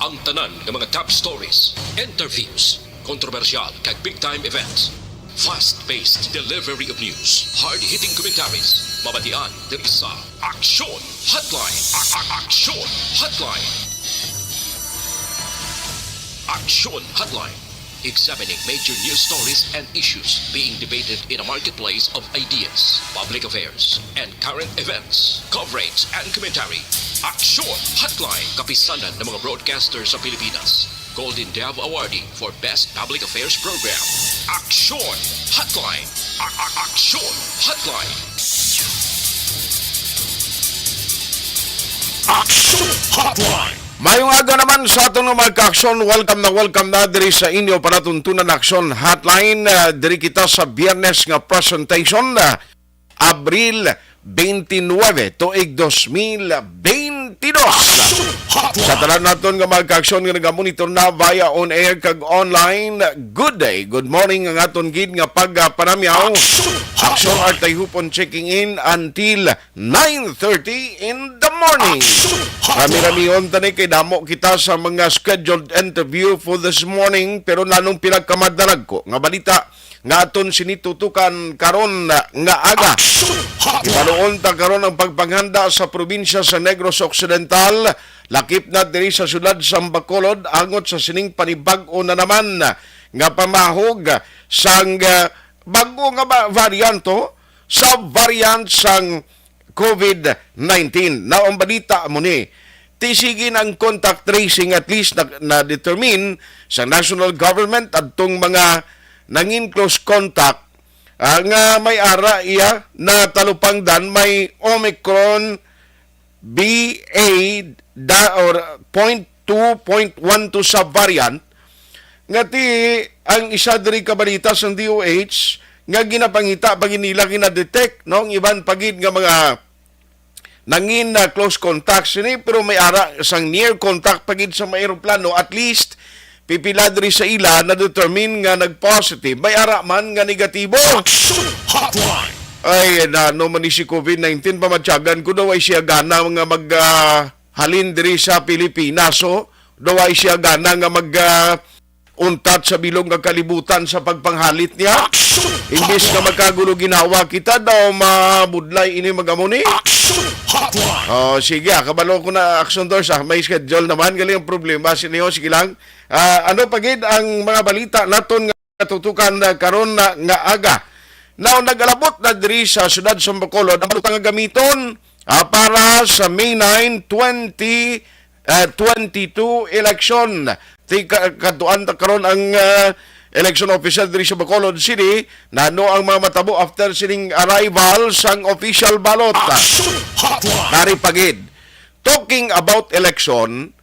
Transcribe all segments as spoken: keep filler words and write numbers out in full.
Ang tanan nga mga top stories, interviews, kontrobersyal kag big time events. Fast-paced delivery of news, hard-hitting commentaries, mabatian diri sa Aksyon Hotline. A- a- Aksyon Hotline. Aksyon Hotline. Examining major news stories and issues being debated in a marketplace of ideas, public affairs, and current events. Coverage and commentary. Aksyon Hotline. Kapisanan ng mga broadcaster sa Pilipinas. Golden Dove Awardee for Best Public Affairs Program. Aksyon Hotline. A- a- Aksyon Hotline. Aksyon Hotline. Mayong aga naman sa aton nga mga ka-aksyon. Welcome na welcome na diri sa inyo palatuntunan Aksyon Hotline. Ah, diri kita sa Biyernes nga presentation, ah, Abril twenty-nine, tuig dos mil twenty-dos. Sa tanan naton nga mga ka-aksyon nga nagamonitor na via on air kag online, good day, good morning ang aton gid nga pagpanamyaw. Aksyon Artay Hupon checking in until nine thirty in the morning. Rami-ramihon ta ni kay damo kita sa mga scheduled interview for this morning, pero nanong pila ka madalagko nga balita nga aton sini tutukan karon nga aga. Ibaluon ta karon ang pagpanghanda sa probinsya sa Negros Occidental, lakip na diri sa syudad sa Bacolod, angot sa sining panibag-o na naman nga pamahog sang, ah, bag-o nga ba-, varianto sa variant sang covid nineteen. Now, ang balita mo ni, ti sige ang contact tracing, at least na, na-determine sa national government adtong mga nangin close contact, ah, nga may ara iya na talupangdan may Omicron B A da, or point two, point one two sa variant, nga ti ang isa diri ka balita sang D O H nga ginapangita pa gid nila gina-detect, no, ang iban pa gid nga mga nangin na close contact sini, pero may ara sang near contact pa gid sa mga eroplano. At least pipila diri sa ila na-determine nga nag-positive, may ara man nga negatibo. Action Hotline. Ay, na, no man ni si covid nineteen, pamatyagan ko daw ay siya gana nga mag, ah, halin diri sa Pilipinas, oh. Daw ay siya gana nga mag, ah, untat sa bilog nga kalibutan sa pagpanghalit niya. Action Imbis nga Hotline. Magkagulo ginhawa kita, daw mabudlay ini, mag-amo ni. Action Hotline. Oh, sige, ah, kabalo ko na, Action Doors, ah, may schedule naman. Galing ang problema, siniho, sige lang. Ah, ano pa gid ang mga balita naton nga katutukan, ah, karon na nga aga? Now, nag-alabot na diri sa siyudad sa Bacolod ang balota nga gamiton, ah, para sa May nine, twenty, ah, twenty-two election. Ti ka-, katuan ta karon ang, ah, election officer diri sa Bacolod City, nano ang mga matabo after sining arrival sang official ballot. Action Hotline. Nari pa gid. Talking about election,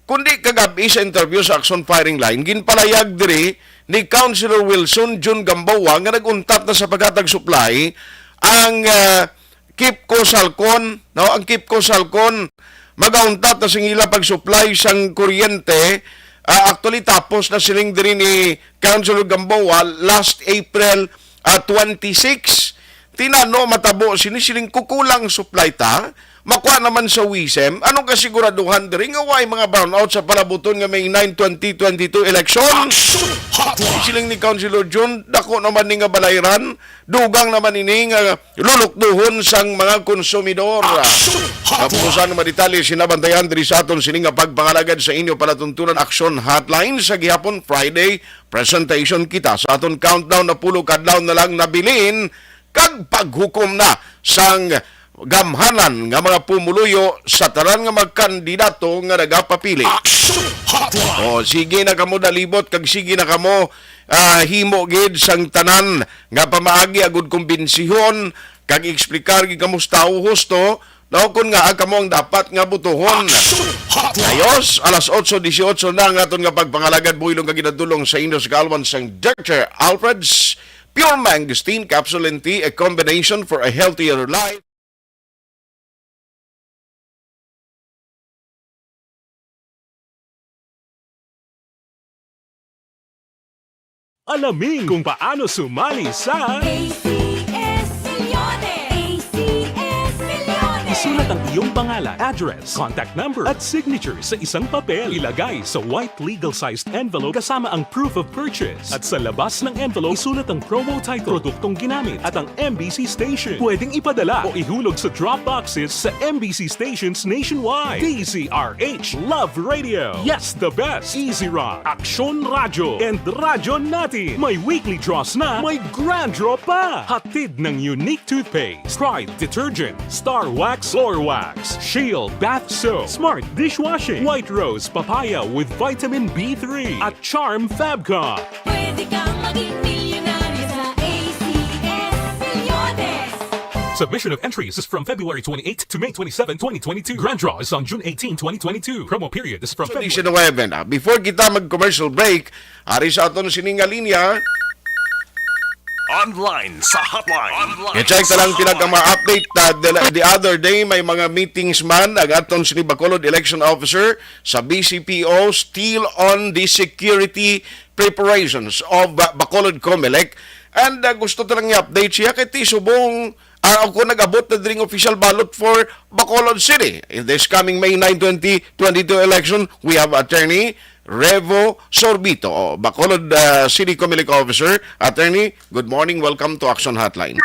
kundi kagabi sa interview sa Action Firing Line, ginpalayag diri ni Councilor Wilson Jun Gamboa nga nag-untat na sa paghatag supply ang, ah, Kipco Salcon, no? Ang Kipco Salcon magauntat na sing ila pag-supply sang kuryente. Ah, actually, tapos na sining diri ni Councilor Gamboa last April, ah, twenty-six. Ti nano matabo sini, siling kukulang supply ta, makuha naman sa WISM. Anong kasiguraduhan diri nga way mga brownout sa palabuton nga May nine, twenty twenty-two election? Action Hotline. Siling ni Councilor Jun, dako naman ni nga balayran, dugang naman ini nga lulukduhon sang mga konsumidor. Action Hotline. Kapusan nga detalye sinabantayan diri sa aton sini nga pagpangalagad sa inyo palatuntunan Action Hotline sa gihapon Friday. Presentation kita sa aton countdown na pulo ka adlaw na lang nabilin kag paghukom na sang gamhanan nga mga pumuluyo sa tanan nga mga kandidato nga nagapapili. Action Hotline. O, sige na kamo dalibot kag sige na kamo, ah, himo gid sang tanan nga pamaagi agud kumbinsihon kag explicar gid kamo sa tawo husto, no, kun ngaa kamo ang dapat nga botohon. Action Hotline. Ayos, alas otso dieciocho na ang aton nga pagpangalagad, buhilong kag ginadulong sa inyo sa kaalwan sang Doctor Alfred's Pure Mangosteen Capsule and Tea, a combination for a healthier life. Alamin kung paano sumali sa A C S Milyones! A C S Milyones! Isulat Ang iyong pangalan, address, contact number, at signature sa isang papel. Ilagay sa white legal-sized envelope kasama ang proof of purchase. At sa labas ng envelope, isulat ang promo title, produktong ginamit, at ang M B C station. Pwedeng ipadala o ihulog sa drop boxes sa M B C stations nationwide. D Z R H Love Radio. Yes, the best. Easy Run, Aksyon Radyo, and Radyo Natin. May weekly draws na, may grand draw pa. Hatid ng Unique Toothpaste, Pride Detergent, Star Wax, Floor Wax, Shield Bath Soap, Smart Dishwashing, White Rose Papaya with Vitamin B three, at Charm Fabcon. Pwede kang maging milyonaryo sa A C S Reloaded. Submission of entries is from February twenty-eighth to May twenty-seven, twenty twenty-two. Grand draw is on June eighteen, twenty twenty-two. Promo period is from February. Edition eleven. Ah, before kita mag-commercial break, ari sa aton sining nga linya. Online sa hotline. Online I-check sa na lang hotline. Pinaka mga update, ah, the, the other day, may mga meetings man ang aton sini Bacolod election officer sa B C P O, still on the security preparations of, ah, Bacolod Comelec. And, ah, gusto ta lang i-update siya kay ti subong, ah, ako nag-abot na dring official ballot for Bacolod City. In this coming May nine, twenty twenty-two election, we have Attorney Revo Sorbito, Bacolod, ah, City Comelec Officer. Attorney, good morning. Welcome to Action Hotline.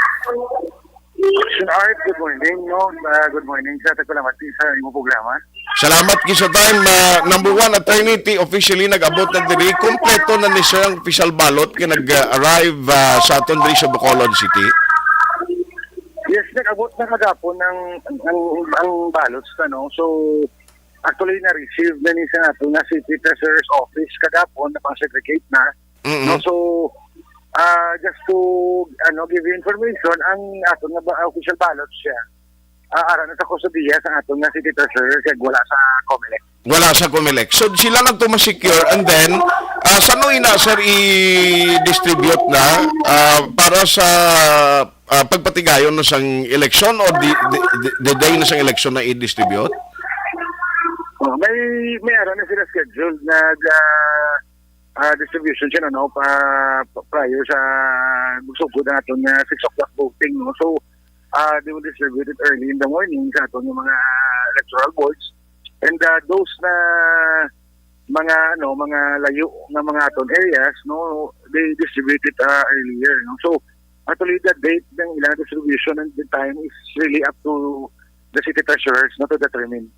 Action Art, good morning, no? Ah, good morning. Sa salamat sa imong programa. Salamat gid sa time. Ah, number one, Attorney, ti officially nag-abot na diri. Kompleto na ni sir ang official ballot kay nag-arrive, ah, sa aton diri sa Bacolod City. Yes, nag-abot na kagapon ang, ang, ang ballots, ano? So, actually, na-receive na ni sa ato nga City Treasurer's Office kagapon, na pang-segregate na. Mm-mm. No, so, ah, just to, ano, give you information, ang ato nga ba, official ballot siya, ah, ara na sa kustodiya sa ato nga City Treasurer, kag wala sa Comelec. Wala sa Comelec. So, sila lang to ma-secure, and then, ah, sano ina, sir, i-distribute na, ah, para sa, ah, pagpatigayon na sang eleksyon, o di, di, di, the day na sang eleksyon na i-distribute? Oh, may, may ara na sila scheduled na, ah, ah, distribution siya, no, pa, pa, prior sa magsugod ang aton nga six o'clock voting, no? So, ah, they will distribute it early in the morning sa aton nga mga electoral boards. And, ah, those na mga, ano, mga layo nga mga aton areas, no, they distribute it, ah, earlier, no? So, actually, the date ng ilang distribution and the time is really up to the city treasurers, no, to determine.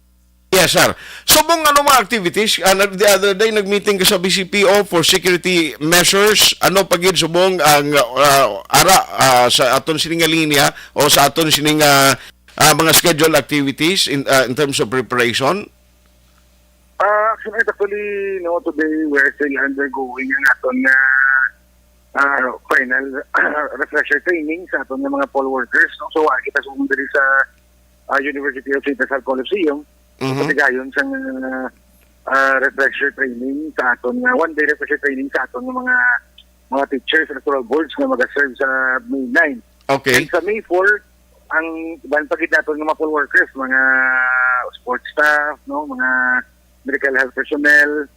Yes, sir. So, kung ano mga activities, ah, nag-, the other day, nag-meeting ka sa B C P O for security measures. Ano pa gid subong ang, ah, ara, ah, sa aton sining nga linya o sa aton sining, ah, ah, mga scheduled activities in, ah, in terms of preparation? Ah, actually, actually, no, today we are still undergoing ang aton nga, ah, final refresher training sa aton nga mga poll workers, no? So, ah, kita sa diri sa, ah, University of Saint Lazaro Coliseum, Mhm. Patigayon sa, ah, refresher training sa aton nga, one day refresher training sa aton nga mga, mga teachers, electoral boards nga mag-serve sa May nine. Okay. And sa May four, ang iban pa gid naton nga mga poll workers, mga sports staff, no, mga medical health personnel,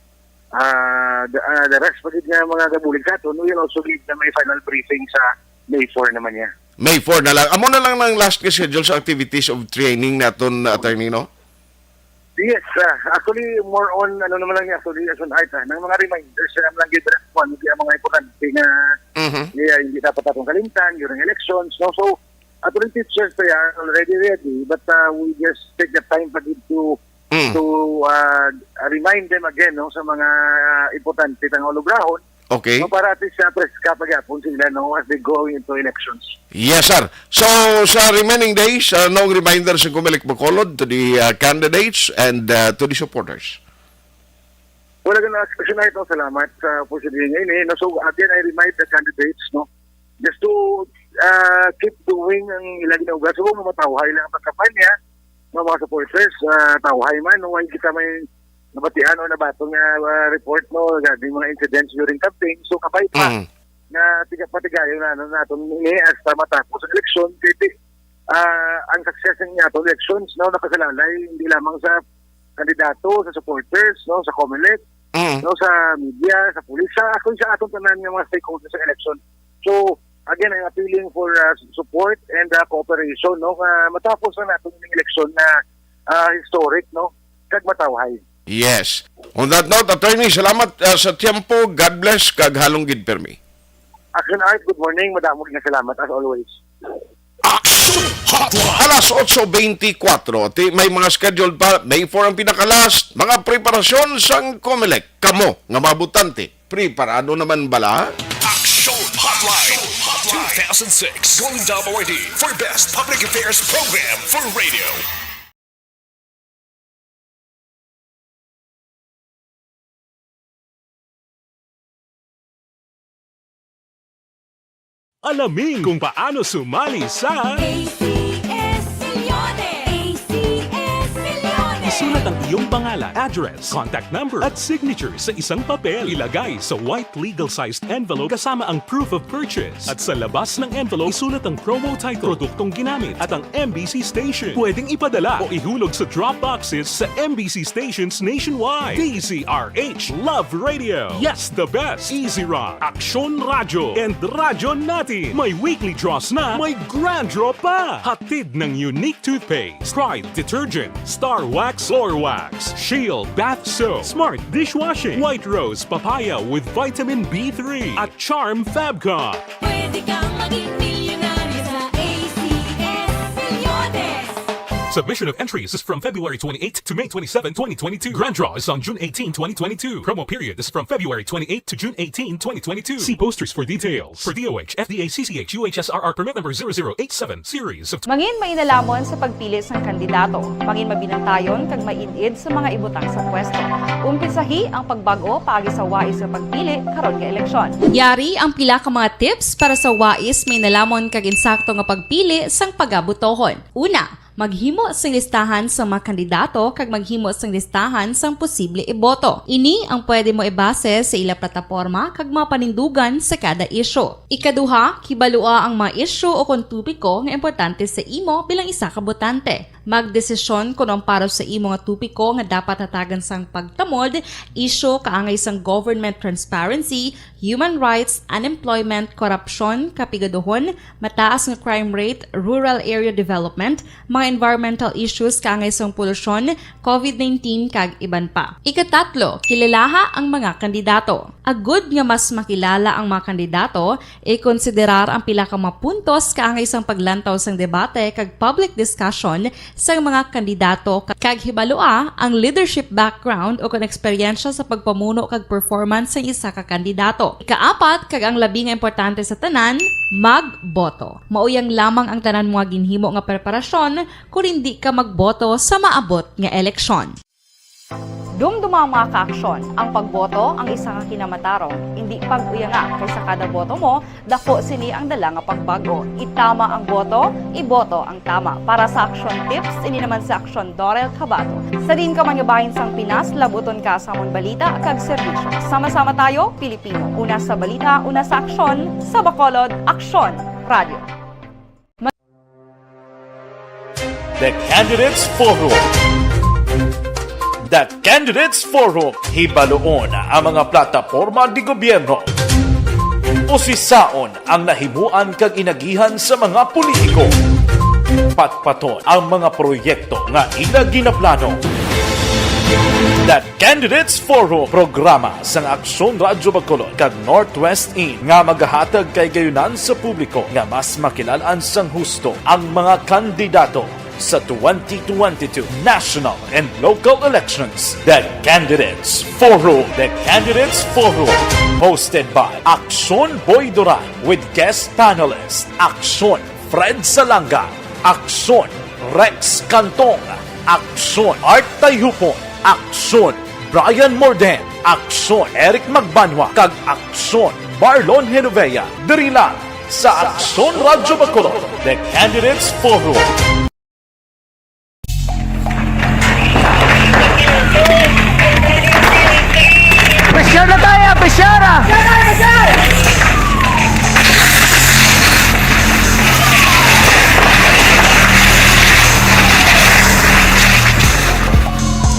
ah, the, ah, the rest pa gid nga mga gabulig sa aton, we will also give them a final briefing sa May four naman niya. May four na lang. Amo na lang ang last nga schedule sa activities of training naton, attorney, no? Yes, ah, actually, more on, ano naman lang niya, actually, as an art, ah, ng mga reminders na lang gid, kung ano ang mga importante nga Mhm. yeah, hindi dapat atong kalimtan during elections, no? So, actually, teachers pa yan, already ready, but, ah, we just take the time pa gid to, Mm. to, ah, remind them again, no, sa mga importante nga ulugrahon, Okay. no, para at least, ah, preska pa gyapon sila, no, as they go into elections. Yes, sir. So, sa remaining days, ah, anong reminder sa Comelec Bacolod to the, ah, candidates and, ah, to the supporters? Well, again, as, as you know, salamat sa opportunity ngayon, eh. No, so, again, I remind the candidates, no, just to, ah, keep doing ang ilang ginauga. So, kung matawhay lang ang pagkampanya, no, mga supporters, ah, tawhay man, no, why kita may nabatian o nabaton nga, ah, report, no, regarding mga incidents during campaign. So, kabay pa Mm. nga tiga-, patigayon na, ano, naton ini hasta matapos ang eleksyon. Kay ti-, ah, ang success ng aton elections, no, nakasalalay hindi lamang sa kandidato, sa supporters, no, sa Comelec, Mm. no, sa media, sa pulis, sa, actually, sa aton tanan nga mga stakeholders sa election. So, Again, I'm appealing for, uh, support and, uh, cooperation, no, nga matapos na nato ning eleksyon nga, uh, historic, no, kag matawhay. Yes. On that note, Attorney, salamat, uh, sa tiyempo. God bless, kag halong gid permi. Action Art, good morning. Madamo nga salamat, as always. Action Hotline. Alas otso beintikwatro, ti may mga scheduled pa. May four ang pinaka-last. Mga preparasyon sang Comelec. Kamo nga mga botante, preparado naman bala? Action Hotline two thousand six Golden Dome Awardee for Best Public Affairs Program for Radio. Alamin kung paano sumali sa A C S Millones. A C S Millones. Isulat ang iyong pangalan, address, contact number, at signature sa isang papel. Ilagay sa white legal-sized envelope kasama ang proof of purchase. At sa labas ng envelope, isulat ang promo title, produktong ginamit, at ang M B C station. Pwedeng ipadala o ihulog sa drop boxes sa M B C stations nationwide. D Z R H, Love Radio. Yes, the best. Easy Rock, Aksyon Radyo, and Radyo Natin. May weekly draws na, may grand draw pa. Hatid ng Unique Toothpaste, Pride Detergent, Star Wax, Floor Wax, Shield Bath Soap, Smart Dishwashing, White Rose Papaya with Vitamin B three, at Charm Fabcon. Pwede kang maging milyonaryo sa A C S Millones. Submission of entries is from February twenty-eight to May twenty-seven, twenty twenty-two. Grand draw is on June eighteen, twenty twenty-two. Promo period is from February twenty-eight to June eighteen, twenty twenty-two. See posters for details. For D O H, F D A, C C H, U H S R R permit number zero zero eight seven, series of Mangin mainalamon sa pagpili sang kandidato. Mangin mabinantayon kag maid-id sa mga ibutang sa pwesto. Umpisahi ang pagbag-o paagi sa wais nga pagpili karon nga eleksyon. Yari ang pila ka mga tips para sa wais mainalamon kag insakto nga pagpili sang pagabotohon. Una, maghimo sing listahan sang mga kandidato kag maghimo sing listahan sang posible iboto. Ini ang pwede mo ibase sa ila plataporma kag mga panindugan sa kada isyu. Ikaduha, kibalua ang mga isyu o kon topiko nga importante sa imo bilang isa ka botante. Magdesisyon kon ang para sa imo nga topiko nga dapat hatagan sang pagtamod, isyu kaangay sang government transparency, human rights, unemployment, korupsyon, kapigaduhon, mataas nga crime rate, rural area development, mga environmental issues kaangay sang polusyon, covid nineteen, kag iban pa. Ikatatlo, kilalaha ang mga kandidato. Agud nga mas makilala ang mga kandidato, ikonsiderar ang pila ka mga puntos kaangay sang paglantaw sang debate kag public discussion sang mga kandidato, ka-, kag hibalua ang leadership background o kon eksperyensya sa pagpamuno kag performance sang isa ka kandidato. Ikaapat, kag ang labi nga importante sa tanan, magboto. Mao yang lamang ang tanan mo nga ginhimo nga preparasyon kon indi ka magboto sa maabot nga eleksyon. Dumduma, mga kaaksyon, ang pagboto ang isa ka kinamatarong. Indi pag-uyanga, kay sa kada boto mo, dako sini ang dala nga pagbago. Itama ang boto, iboto ang tama. Para sa aksyon tips, ini naman si Aksyon Dorel Cabato. Sa diin ka man nga bahin sang Pinas, labuton ka sa amon balita kag serbisyo. Sama-sama tayo, Pilipino. Una sa balita, una sa aksyon, sa Bacolod, Aksyon Radio. The Candidates Forum. The Candidates Forum, hibaluon ang mga plataporma de gobyerno. Usisaon ang nahimuan kag inagihan sa mga politiko. Patpaton ang mga proyekto nga ila ginaplano. The Candidates Forum, programa sang Aksyon Radyo Bacolod kag Northwest In nga magahatag kahigayonan sa publiko nga mas makilal-an sang husto ang mga kandidato sa twenty twenty-two national and local elections. The Candidates Forum. The Candidates Forum, hosted by Aksyon Boy Duran with guest panelist Aksyon Fred Salanga, Aksyon Rex Cantong, Aksyon Art Tayhupon, Aksyon Brian Morden, Aksyon Eric Magbanwa, kag Aksyon Marlon Genovea, diri lang sa Aksyon Radyo Bacolod, The Candidates Forum. Pressure na tayo, pressure, ah!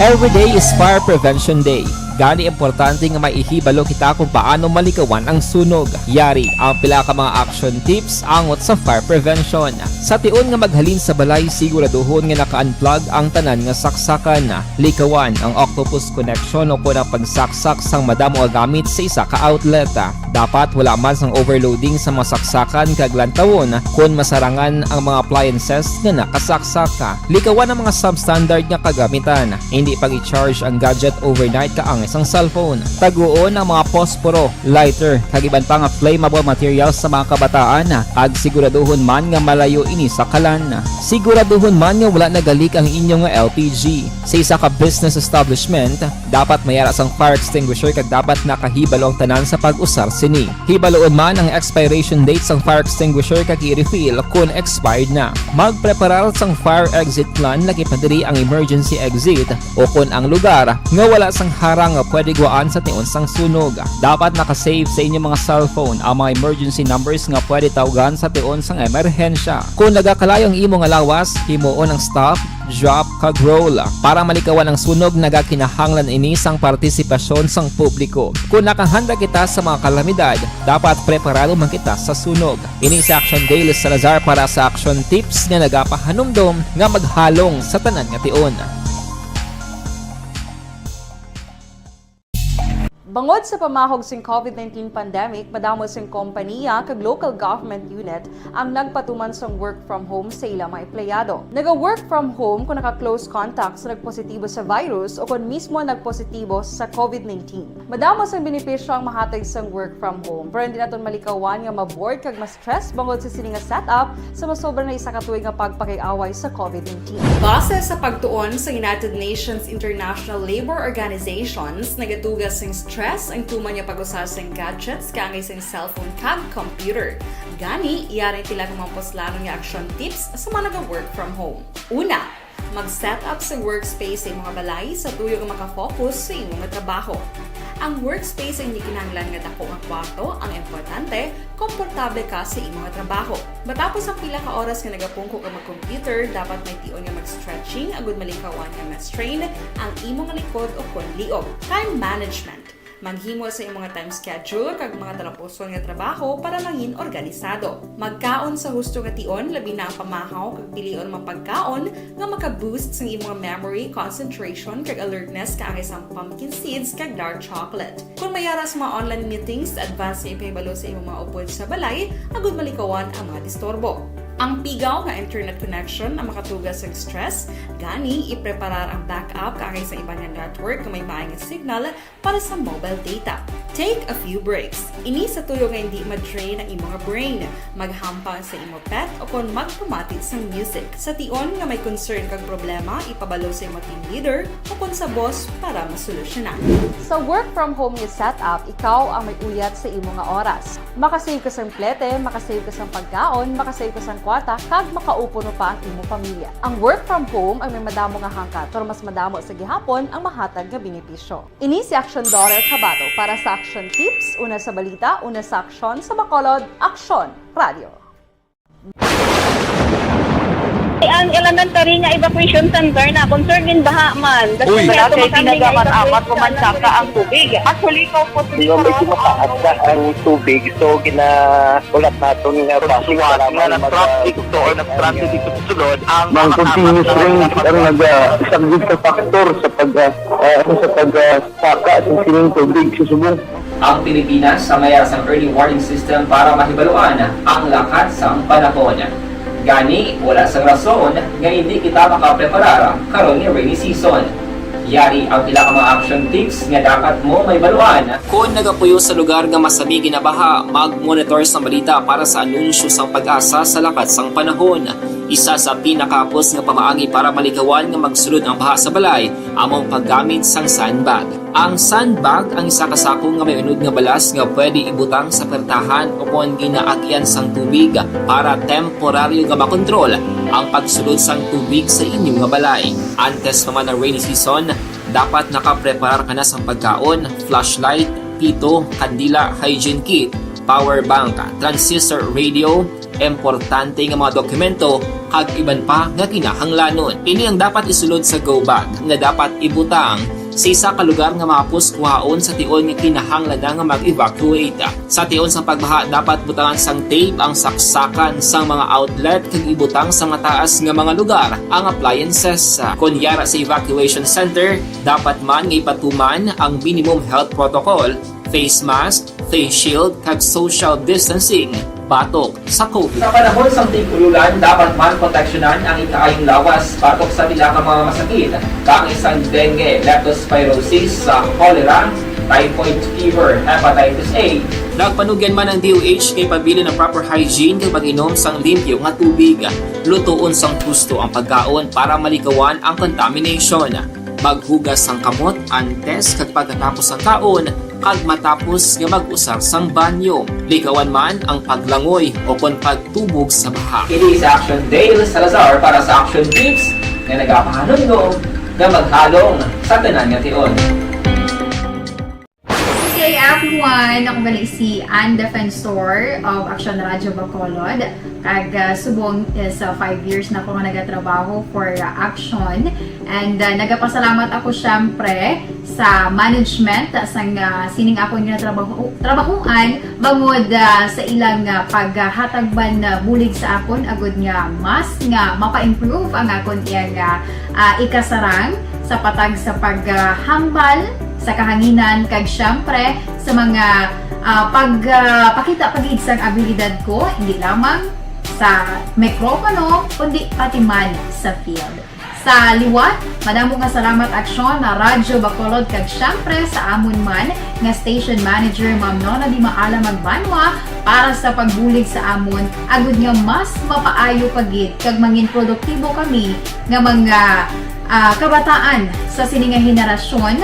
Every day is Fire Prevention Day. Gani, importante nga may ihibalo kita kung paano malikawan ang sunog. Yari ang pila ka mga action tips angot sa fire prevention. Sa tion nga maghalin sa balay, siguraduhon nga naka-unplug ang tanan nga saksakan. Likawan ang octopus connection o kon ang pagsaksak sang madamo nga gamit sa isa ka outlet. Dapat wala man sang overloading sa mga saksakan kag lantawon kon masarangan ang mga appliances nga nakasaksak. Likawan ang mga substandard nga kagamitan. Hindi pag-i-charge ang gadget overnight kaangay sang cellphone. Taguon ang mga posporo, lighter, kag iban pa nga flammable materials sa mga kabataan, kag siguraduhon man nga malayo ini sa kalan. Siguraduhon man nga wala nagalik ang inyo nga L P G. Sa isa ka business establishment, dapat may ara sang fire extinguisher kag dapat nakahibalo ang tanan sa pag-usar sini. Hibaluon man ang expiration date sang fire extinguisher kag i-refill kon expired na. Magpreparar sang fire exit plan, lakip na diri ang emergency exit o kon ang lugar nga wala sang harang nga pwede guwaan sa tion sang sunog. Dapat naka-save sa inyo mga cellphone ang mga emergency numbers nga pwede tawgan sa tion sang emerhensya. Kon nagakalayo ang imo nga lawas, himuon ang stop, drop, kag roll. Para malikawan ang sunog, nagakinahanglan ini sang partisipasyon sang publiko. Kon nakahanda kita sa mga kalamidad, dapat preparado man kita sa sunog. Ini si Action Dale Salazar para sa Action Tips nga nagapahanumdom nga maghalong sa tanan nga tion. Bangod sa pamahog sing covid nineteen pandemic, madamo sing kompaniya kag local government unit ang nagpatuman sang work from home sa ila mga empleyado. Naga-work from home kon naka-close contact sa nagpositibo sa virus o kon mismo nagpositibo sa covid nineteen. Madamo sang benepisyo ang mahatag sang work from home, pero hindi naton malikawan nga ma-bored kag ma-stress bangod sa sini nga setup sa masobra na isa ka tuig nga pagpakig-away sa covid nineteen. Base sa pagtuon sa United Nations International Labour Organizations, nagatuga sing stress ang tuman nga pag-usa sing gadgets kaangay sing cellphone kag computer. Gani, yari ang pila ka mga puslanon nga action tips sa mga naga-work from home. Una, mag-set up sa workspace sa imong balay sa tuyo nga maka-focus sa imong trabaho. Ang workspace ay hindi kinahanglan nga dako nga kwarto, ang importante, komportable ka sa imong trabaho. Matapos ang pila ka oras nga nagapungko ka mag-computer, dapat may tion nga mag-stretching agud malikawan nga ma-strain ang imong likod o kon liog. Time management. Maghimo sa imong time schedule kag mga talapuson nga trabaho para mangin organisado. Magkaon sa husto nga tion, labi na ang pamahaw kag pilion man pagkaon nga maka-boost sang imong memory, concentration, kag alertness kaangay sang pumpkin seeds kag dark chocolate. Kon may ara sa mga online meetings, advance nga ipahibalo sa imong mga upod sa balay agud malikawan ang mga disturbo. Ang pigaw nga internet connection ang makatuga sa stress, gani ipreparar ang backup kaangay sa iban nga network nga may maay nga signal para sa mobile data. Take a few breaks. Ini sa tuyo nga hindi ma-drain ang imong brain. Maghampang sa imo pet o kon magpamati sang music. Sa tion nga may concern kag problema, ipabalo sa imo team leader o kon sa boss para masolusyonan. Sa work from home nga setup, ikaw ang may uyat sa imo nga oras. Makasave ka sang plete, makasave ka sang pagkaon, makasave ka sang kwarta, kag makaupuno pa ang imo pamilya. Ang work from home ay may madamo nga hangkat, pero mas madamo sa gihapon ang mahatag nga benepisyo. Ini si Action Daughter Kabato para sa Action Tips, una sa balita, una sa aksyon, sa Bacolod, Aksyon Radio. Ang elementary nga evacuation center na concern gin baha man. Uy. Wala kay ginagamat-amat, kumansaka ang tubig. Actually, ikaw po, medyo mataas na ang tubig, so ginahulat naton nga traffic, para nga mag-, traffic to or nag-traffic dito sa sulod, ang mga continuous rain ang nag-, ah, isang big factor sa pag, ah, ah, sa pag, ah, saka sa sining tubig sa subong. Ang Pilipinas ang may sang early warning system para mahibaluan ang lakat sang panahon. Gani, wala sang rason nga hindi kita makapreparar karon nga rainy season. Yari ang pila ka mga action tips nga dapat mo mahibaluan. Kon nagapuyo sa lugar nga masami ginabaha, mag-monitor sa balita para sa anunsyo sang PAGASA sa lakat sang panahon. Isa sa pinakahapos nga pamaagi para malikawan nga magsulod ang baha sa balay amo ang paggamit sang sandbag. Ang sandbag ang isa ka sako nga may unod nga balas nga pwede ibutang sa pertahan o kon ginaagian sang tubig para temporaryo nga makontrol ang pagsulod sang tubig sa inyo nga balay. Antes pa man ang rainy season, dapat nakapreparar ka na sang pagkaon, flashlight, pito, kandila, hygiene kit, power bank, transistor radio, importante nga mga dokumento, kag iban pa nga kinahanglanon. Ini ang dapat isulod sa go bag nga dapat ibutang Sa isa ka lugar nga mahapos kuhaon sa tion nga kinahanglan na nga mag-evacuate. Sa tion sang pagbaha, dapat butangan sang tape ang saksakan sang mga outlet kag ibutang sa mataas nga mga lugar ang appliances. Kon yara sa evacuation center, dapat man nga ipatuman ang minimum health protocol, face mask, face shield, kag social distancing batok sa COVID. Sa panahon sang tig-ululan, dapat man proteksyonan ang ikaayong lawas batok sa pila ka mga masakit, kaangay sang dengue, leptospirosis, sa cholera, typhoid fever, hepatitis A. Nagpanugyan man ang D O H kay pabilin ang proper hygiene kag pag-inom sang limpyo nga tubig. Lutoon sang husto ang pagkaon para malikawan ang contamination. Maghugas sang kamot antes kag pagkatapos sang kaon, kag matapos nga mag-usar sang banyo. Likawan man ang paglangoy o kon pagtubog sa baha. Kini si Action Dale Salazar para sa Action Tips nga nagapahanumdom nga maghalong sa tanan nga tion. Good day, everyone. Ako gali si Ann Defensor of Action Radio Bacolod. Kag, ah, subong is, ah, five years na ako nga nagatrabaho for, ah, Action. And, ah, nagapasalamat ako, syempre, sa management sang, ah, sining akon nga trabaho, trabahuan, bangod, ah, sa ilang, ah, paghatag man, ah, bulig sa akon, agud nga mas nga mapa-improve ang akon iyang, ah, ah, ikasarang sa patag sa paghambal sa kahanginan, kag syempre sa mga, ah, pag, ah, pakita pa gid sang abilidad ko, hindi lamang sa mikropono, kundi pati man sa field. Sa liwat, madamo nga salamat, Aksyon, na Radyo Bacolod, kag syempre sa amon man nga station manager, Ma'am Nona Di Maala Magbanwa, para sa pagbulig sa amon, agud nga mas mapaayo pa gid kag mangin produktibo kami nga mga, ah, kabataan sa sini nga henerasyon.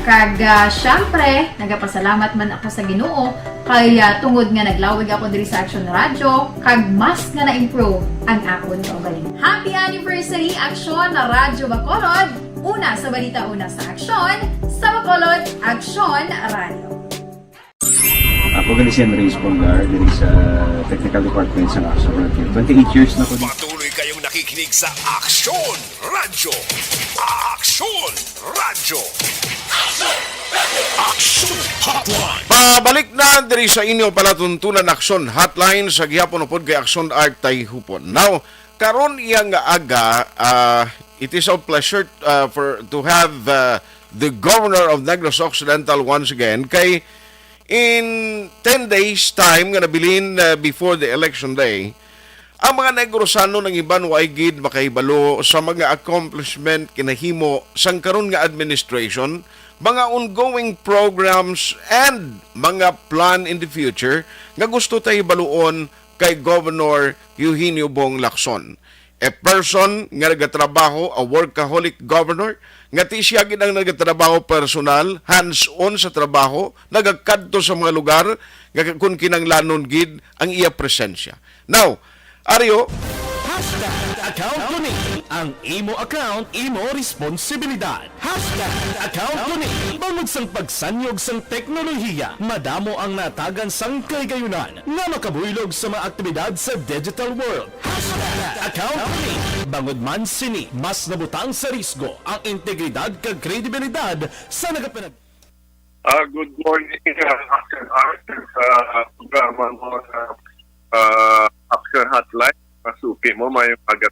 Kag, ah, syempre, nagapasalamat man ako sa Ginoo kay, ah, tungod nga naglawig ako diri sa Action Radio, kag mas nga na-improve ang akon kaugalingon. Happy anniversary, Action Radyo Bacolod! Una sa balita, una sa aksyon, sa Bacolod, Action Radio. Ako gali si Andres Polgar, diri sa Technical Department sa Action Radio. Twenty-eight years na ko. Patuloy kayong nakikinig sa Action Radio. Action Radio. Action Hotline. Pabalik na diri sa inyo palatuntunan, Action Hotline, sa gihapon upod kay Action Art Tayhupon. Now, karon iya nga aga, ah, it is a pleasure, ah, for, to have, ah, the Governor of Negros Occidental once again, kay in ten days time nga nabilin, ah, before the election day, ang mga Negrosano nang iban waay gid makahibalo sa mga accomplishment kinahimo sang karon nga administration, mga ongoing programs, and mga plan in the future nga gusto ta hibaluon kay Governor Eugenio Bong Lacson. A person nga nagatrabaho, a workaholic governor, nga ti siya gid ang nagatrabaho personal, hands-on sa trabaho, nagakadto sa mga lugar nga kun kinanglanon gid ang iya presensya. Now, Ario, Hashtag account ko ni. Ang imo account, imo responsibilidad. Hashtag account ko ni. Bangod sang pagsanyog sang teknolohiya, madamo ang natagan sang kahigayunan nga makabuylog sa mga aktibidad sa digital world. Hashtag account ko ni. Bangod man sini, mas nabutang sa risgo ang integridad kag kredibilidad sa nagapanag- Ah, good morning, ah, Action Art, sa programa mo sa, ah, Action Hotline. Masuki mo, may aga.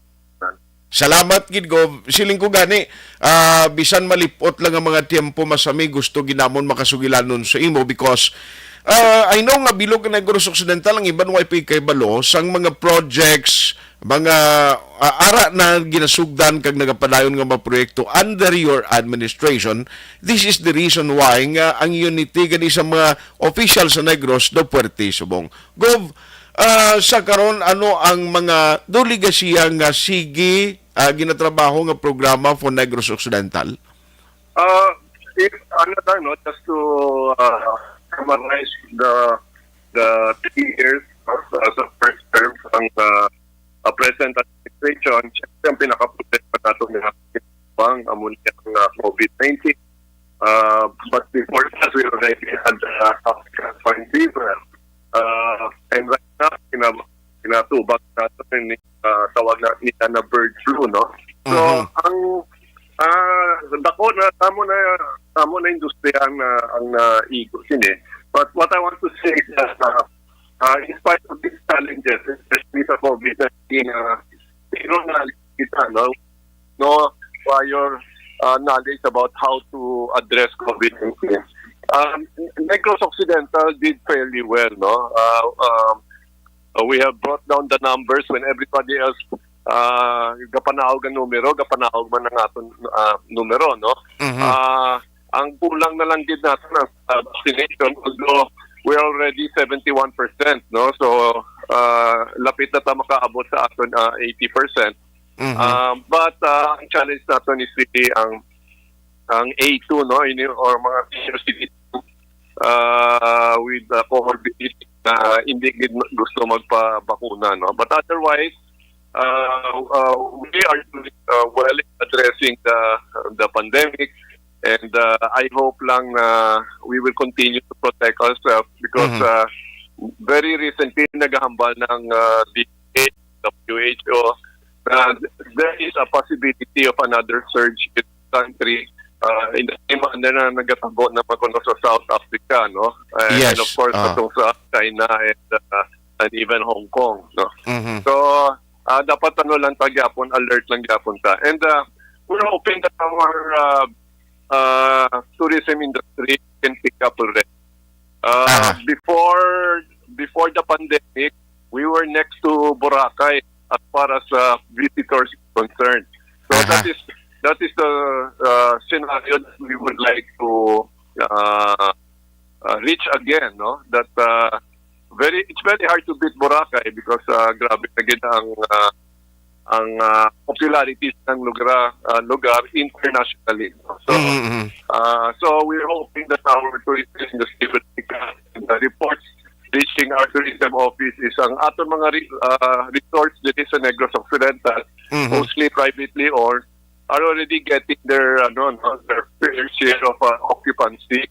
Salamat gid, Gov. Siling ko gani, ah, bisan malipot lang ang mga tiyempo, masami gusto ginamon makasugilanon sa imo because, ah, I know nga bilog ang Negros Occidental, ang iban way pa ikay balo sang mga projects, mga, ah, ara na ginasugdan kag nagapadayon nga mga proyekto under your administration. This is the reason why nga ang unity gani sa mga official sa Negros daw puwerte subong. Gov, ah, sa karon, ano ang mga duli gasiya nga sige, ah, ginatrabaho nga programa for Negros Occidental? Ah, if, ano lang, no, just to, ah, summarize the, the three years, no, sa, sa first term ang, ah, ah, present administration, syempre ang pinakaproblema nato nga bang amo ni ang, ah, COVID nineteen. Ah, but before that, we already had, ah, African Swine Fever. Ah, and right now, kina-, kinatubag nato ni, ah, tawag na nila na bird flu, no? So, Mhm. ang, ah, dako na, tamo na amo na industriya ang na, ang naigo sini. But what I want to say is that, uh, uh, in spite of these challenges, especially sa COVID nineteen, uh, zero na kita, no? No prior, uh, knowledge about how to address COVID nineteen. Um, Negros Occidental did fairly well, no? Uh, um, uh, we have brought down the numbers when everybody else, uh, gapanaog ang numero, gapanaog man ang aton, uh, numero, no? Mhm. Uh, ang kulang na lang gid naton ang, uh, vaccination, although we're already seventy-one percent, no? So, uh, lapit na ta makaabot sa aton, uh, eighty percent. Mhm. Um, but, uh, ang challenge naton is really ang ang A two, no, ini or mga senior citizens, uh, with, uh, comorbidity na hindi gid gusto magpabakuna, no. But otherwise, uh, uh, we are doing, uh, well in addressing the the pandemic, and, uh, I hope lang na we will continue to protect ourselves because, Mhm. uh, very recently nagahambal ng, uh, D P H, W H O, na there is a possibility of another surge in the country, uh, in the same manner na nagatabo na kuno sa South Africa, no? Uh, Yes, and of course, ah. Katong sa China and, uh, and even Hong Kong, no? Mhm. So, uh, dapat ano lang ta gyapon, alert lang gyapon ta. And, uh, we're hoping that our, uh, uh, tourism industry can pick up already. Uh, Aha. Before before the pandemic, we were next to Boracay as far as, uh, visitors is concerned. So Aha. that is that is the, uh, scenario that we would like to, uh, uh, reach again, no? That, uh, very it's very hard to beat Boracay because, uh, grabe na gid ang, uh, ang, uh, popularity ng lugar, uh, lugar internationally, no? So, Mhm, mhm. Uh, so we're hoping that our tourism industry will pick up. And the reports reaching our tourism office is ang aton mga re- uh, resorts dito sa Negros Occidental, Mhm. mostly privately owned, are already getting their, ano, no, their fair share of, uh, occupancy,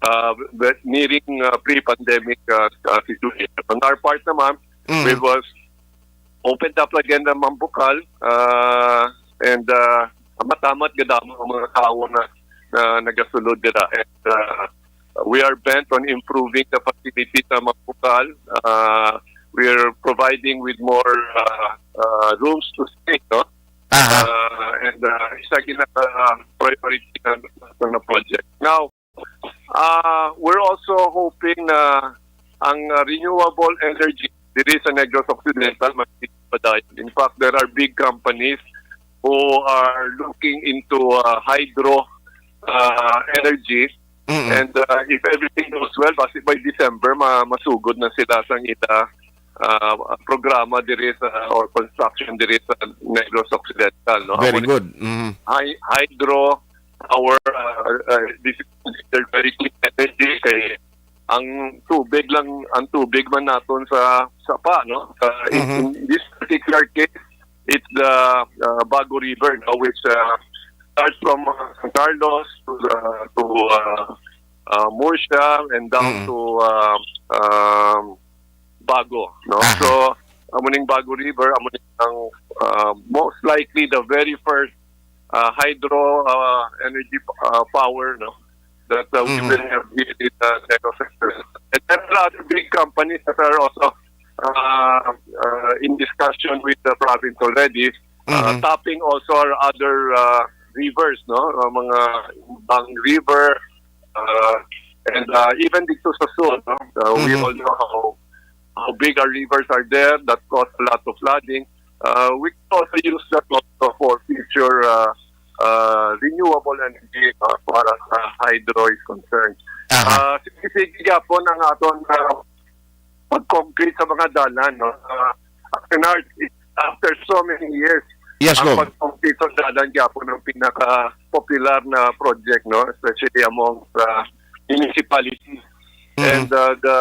uh, but nearing, uh, pre-pandemic, uh, uh, situation. On our part naman, Mhm. we was opened up again the Mambukal, uh, and, uh, matamat gadamo ang mga tao na, na nagasulod dira. And, uh, we are bent on improving the facility sa Mambukal. Uh, we are providing with more, uh, uh, rooms to stay, no? Aha. Uh, and, uh, isa ginaka priority na, na project. Now, uh, we're also hoping na ang, uh, renewable energy diri sa Negros Occidental magpadayon. In fact, there are big companies who are looking into, uh, hydro, uh, energy. Mhm. And, uh, if everything goes well, basi by December ma masugod na sila sa ila, uh, programa diri sa or construction diri sa Negros Occidental, no? Very Amo ni good. Mhm. Hy- hydro power, uh, uh, this is considered very clean energy kay ang tubig lang, ang tubig man naton sa sapa, no? Sa, in, Mhm. in this particular case, it's the, uh, Bago River, no, which, uh, starts from, uh, San Carlos to the, to, uh, uh, Murcia and down Mm. to, uh, um, Bago, no? Aha. So, amo ning Bago River, amo ning ang, uh, most likely the very first, uh, hydro, uh, energy, uh, power, no, that, uh, we Mhm. will have here in the Negros Occidental. And there are other big companies that are also, uh, uh, in discussion with the province already, uh, Mhm. tapping also our other, uh, rivers, no? Uh, mga Bang River, uh, and, uh, even dito sa Sud, no? Uh, we Mhm. all know how how big our rivers are there that cause a lot of flooding. Uh, we can also use that also for future, uh, uh, renewable energy, uh, para sa hydro is concerned. Aha. Uh, sige, sige gyapon ang aton, uh, pag-concrete sa mga dalan, no? Uh, after, after so many years, Yes, ang Gov. pag-concrete sa dalan gyapon ang pinaka-popular na project, no? Especially among the municipalities. Mhm. And, uh, the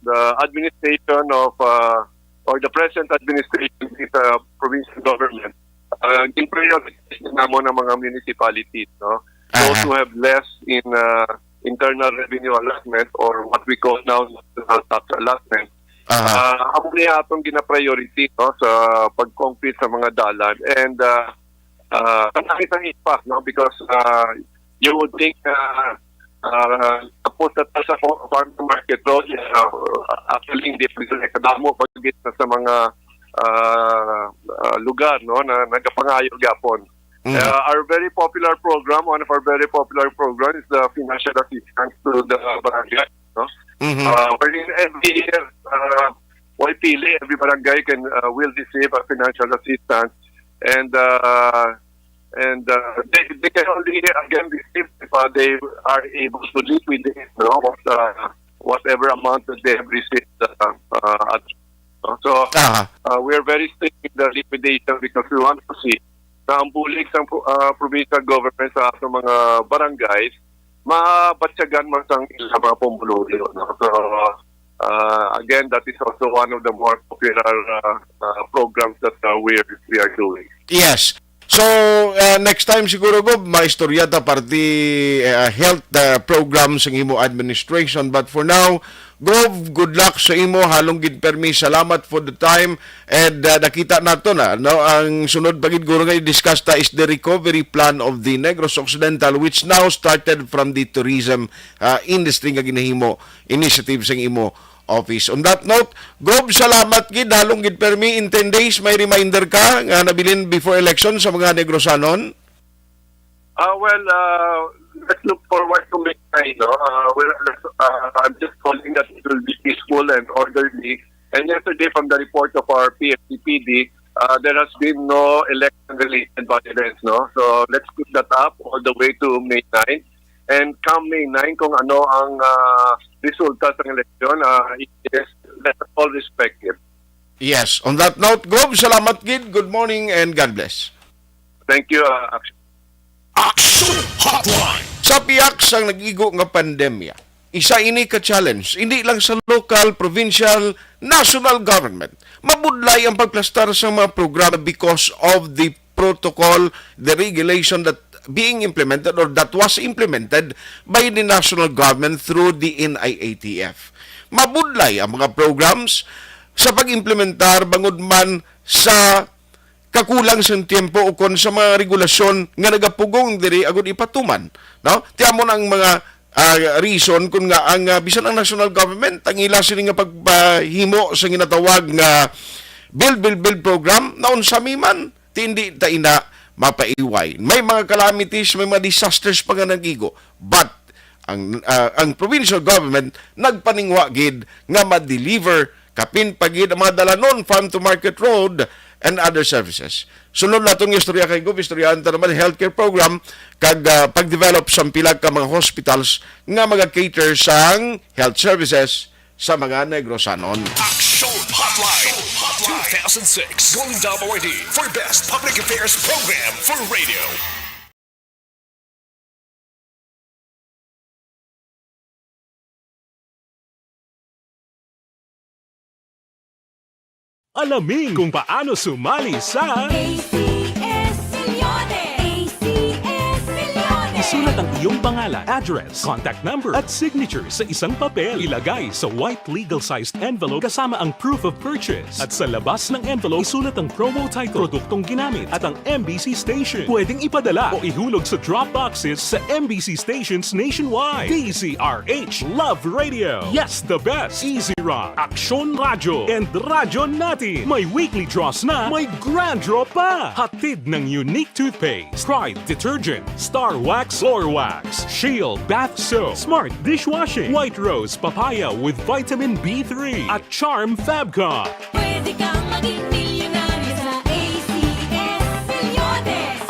the administration of, uh, or the present administration is a provincial government. Uh, in priority namon ang mga municipalities, no? Those Aha. who have less in, uh, internal revenue allotment or what we call now national tax allotment. Aha. Uh, amo ni atong gina-priority, no, sa pag-concrete sa mga dalan. And, uh, uh, kanami sang impact, no, because, uh, You would think, uh, uh, tapos na ta sa fo-, farm to market road, uh, actually, hindi pa rin kadamo pag sa mga, uh, uh, lugar, no, na nagapangayo gyapon. Mm. Uh, our very popular program, one of our very popular programs is the financial assistance to the barangay, no? Mm-hmm. Uh, wherein every year, uh, way pili, every barangay can, uh, will receive a financial assistance, and, uh, and, uh, they, they can only again receive if, uh, they are able to liquidate, no, what, uh, whatever amount that they have received, uh, uh, at, so, Aha. uh, we are very strict with the liquidation because we want to see na ang bulig sa, uh, provincial government sa atong mga barangays mabatyagan man sang ilang mga pumuluyo, no? So, uh, again, that is also one of the more popular, uh, uh, programs that, uh, we are, we are doing. Yes. So, uh, next time siguro, Gob, maistorya ta parte, uh, health, uh, program sang imo administration. But for now, Gob, good luck sa imo. Halong gid permi, salamat for the time. And, uh, nakita nato na, no, ang sunod pa gid guro nga i-discuss ta is the recovery plan of the Negros Occidental, which now started from the tourism, uh, industry nga ginahimo initiative sang imo office. On that note, Gob, salamat gid. Halong gid permi, in ten days, may reminder ka nga nabilin before election sa mga Negrosanon? Uh, well, uh, let's look forward to May nine, no? Uh, well, let's, uh, I'm just calling that it will be peaceful and orderly. And yesterday, from the report of our P F D P D, uh, there has been no election-related violence, no? So let's put that up all the way to May nine. And come May nine, kung ano ang, uh, resulta sa eleksyon, uh, yes, let us all respect it. Yes. On that note, Gob, salamat gid. Good morning and God bless. Thank you, uh, Action. Action Hotline. Sa pihak sang nag-igo nga pandemya, isa ini ka challenge, hindi lang sa local, provincial, national government. Mabudlay ang pagplastar sa mga programa because of the protocol, the regulation that being implemented or that was implemented by the national government through the N I A T F. Mabudlay ang mga programs sa pag-implementar bangod man sa kakulang sang tiyempo ukon sa mga regulasyon nga nagapugong diri agud ipatuman, no? Ti amo na ang mga, ah, reason kun nga ang, ah, bisan ang national government ang ila sini nga pagpahimo sa ginatawag nga build, build, build program, naunsa mi man, ti indi ta ina mapaiway. May mga calamities, may mga disasters pa nga nag-igo. But ang, ah, ang provincial government nagpaningwa gid nga ma-deliver kapin pa gid ang mga dalanon, farm to market road, and other services. Sunod naton nga istorya kay Gob, istoryahan ta naman healthcare program kag, ah, pag-develop sang pila ka mga hospitals nga maga-cater sang health services sa mga Negrosanon. Action Hotline two thousand six, Golden W R D for Best Public Affairs Program for Radio. Alamin kung paano sumali sa A C S Milyones! A C S Milyones! Isulat ang iyong pangalan, address, contact number, at signature sa isang papel. Ilagay sa white legal-sized envelope kasama ang proof of purchase. At sa labas ng envelope, isulat ang promo title, produktong ginamit, at ang M B C station. Pwedeng ipadala o ihulog sa drop boxes sa M B C stations nationwide. D Z R H, Love Radio. Yes, the best. Easy Rock, Aksyon Radyo, and Radyo Natin. May weekly draws na, may grand draw pa. Hatid ng Unique Toothpaste, Pride Detergent, Star Wax Floor Wax, Shield Bath Soap, Smart Dishwashing, White Rose Papaya with Vitamin B three, at Charm Fabcon. Pwede kang maging milyonaryo sa A C S Milyones.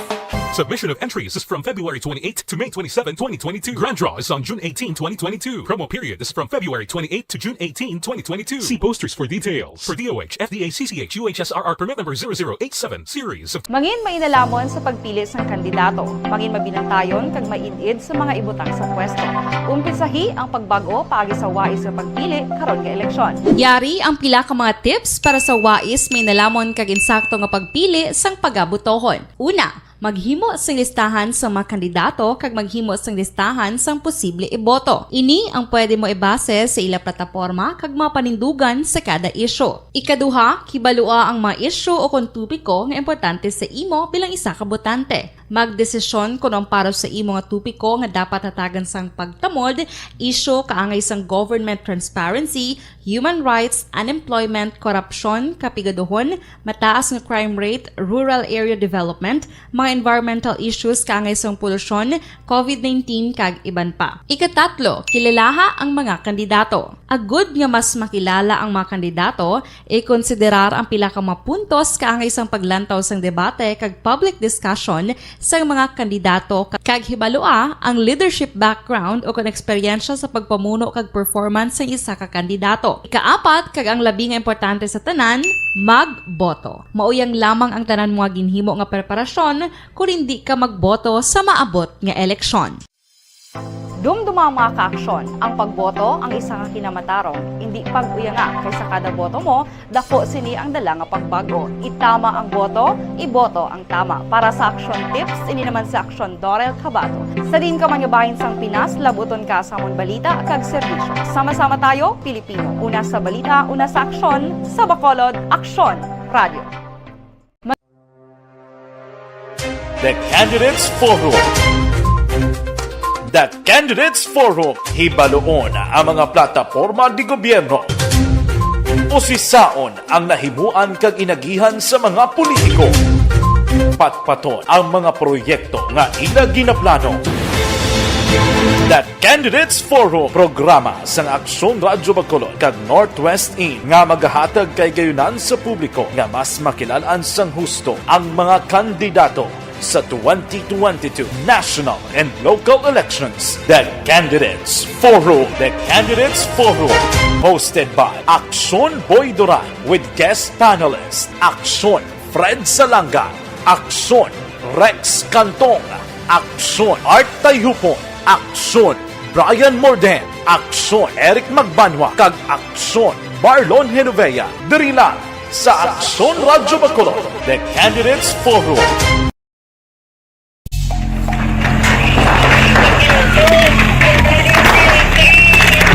Submission of entries is from February twenty-eighth to May twenty-seven, twenty twenty-two. Grand draw is on June eighteen, twenty twenty-two. Promo period is from February twenty-eighth to June eighteen, twenty twenty-two. See posters for details. For D O H, F D A, C C H, U H S R R permit number zero zero eight seven, series of Mangin mainalhamon sa pagpili sang kandidato. Mangin mabinantayon kag maid-id sa mga ibutang sa pwesto. Umpisahi ang pagbag-o paagi sa wais nga pagpili karon nga eleksyon. Yari ang pila ka mga tips para sa wais, mainalhamon kag insakto nga pagpili sang pagabotohon. Una, maghimo sing listahan sang mga kandidato kag maghimo sing listahan sang posible iboto. Ini ang pwede mo ibase sa ila plataporma kag mga panindugan sa kada isyu. Ikaduha, kibalua ang mga isyu ukon topiko nga importante sa imo bilang isa ka botante. Magdesisyon kon ang para sa imo nga topiko nga dapat hatagan sang pagtamod, isyu kaangay sang government transparency, human rights, unemployment, korupsyon, kapigaduhon, mataas nga crime rate, rural area development, mga environmental issues kaangay sang polusyon, covid nineteen, kag iban pa. Ikatatlo, kilalaha ang mga kandidato. Agud nga mas makilala ang mga kandidato, ikonsiderar ang pila ka mga puntos kaangay sang paglantaw sang debate kag public discussion sang mga kandidato, ka-, kag hibalua ang leadership background o kon eksperyensya sa pagpamuno kag performance sang isa ka kandidato. Ikaapat, kag ang labi nga importante sa tanan, magboto. Mauyang lamang ang tanan mo nga ginhimo nga preparasyon kon indi ka magboto sa maabot nga eleksyon. Dumduma ang mga kaaksyon. Ang pagboto ang isa ka kinamatarong. Indi pag-uyanga, kay sa kada boto mo, dako sini ang dala nga pagbago. Itama ang boto, iboto ang tama. Para sa Aksyon Tips, ini naman si Aksyon Dorel Cabato. Sa diin ka man nga bahin sang Pinas, labuton ka sa amon balita kag serbisyo. Sama-sama tayo, Pilipino. Una sa balita, una sa aksyon, sa Bacolod, Aksyon Radio. The Candidates Forum. The Candidates Forum, hibaluon ang mga plataporma de gobyerno. Usisaon ang nahimuan kag inagihan sa mga politiko. Patpaton ang mga proyekto nga ila ginaplano. The Candidates Forum, programa sang Aksyon Radyo Bacolod kag Northwest In nga magahatag kahigayunan sa publiko nga mas makilal-an sang husto ang mga kandidato sa twenty twenty-two national and local elections. The Candidates Forum. The Candidates Forum, hosted by Aksyon Boy Duran with guest panelist Aksyon Fred Salanga, Aksyon Rex Cantong, Aksyon Art Tayhupon, Aksyon Brian Morden, Aksyon Eric Magbanwa, kag Aksyon Marlon Genovea. Diri lang sa Aksyon Radyo Bacolod, The Candidates Forum.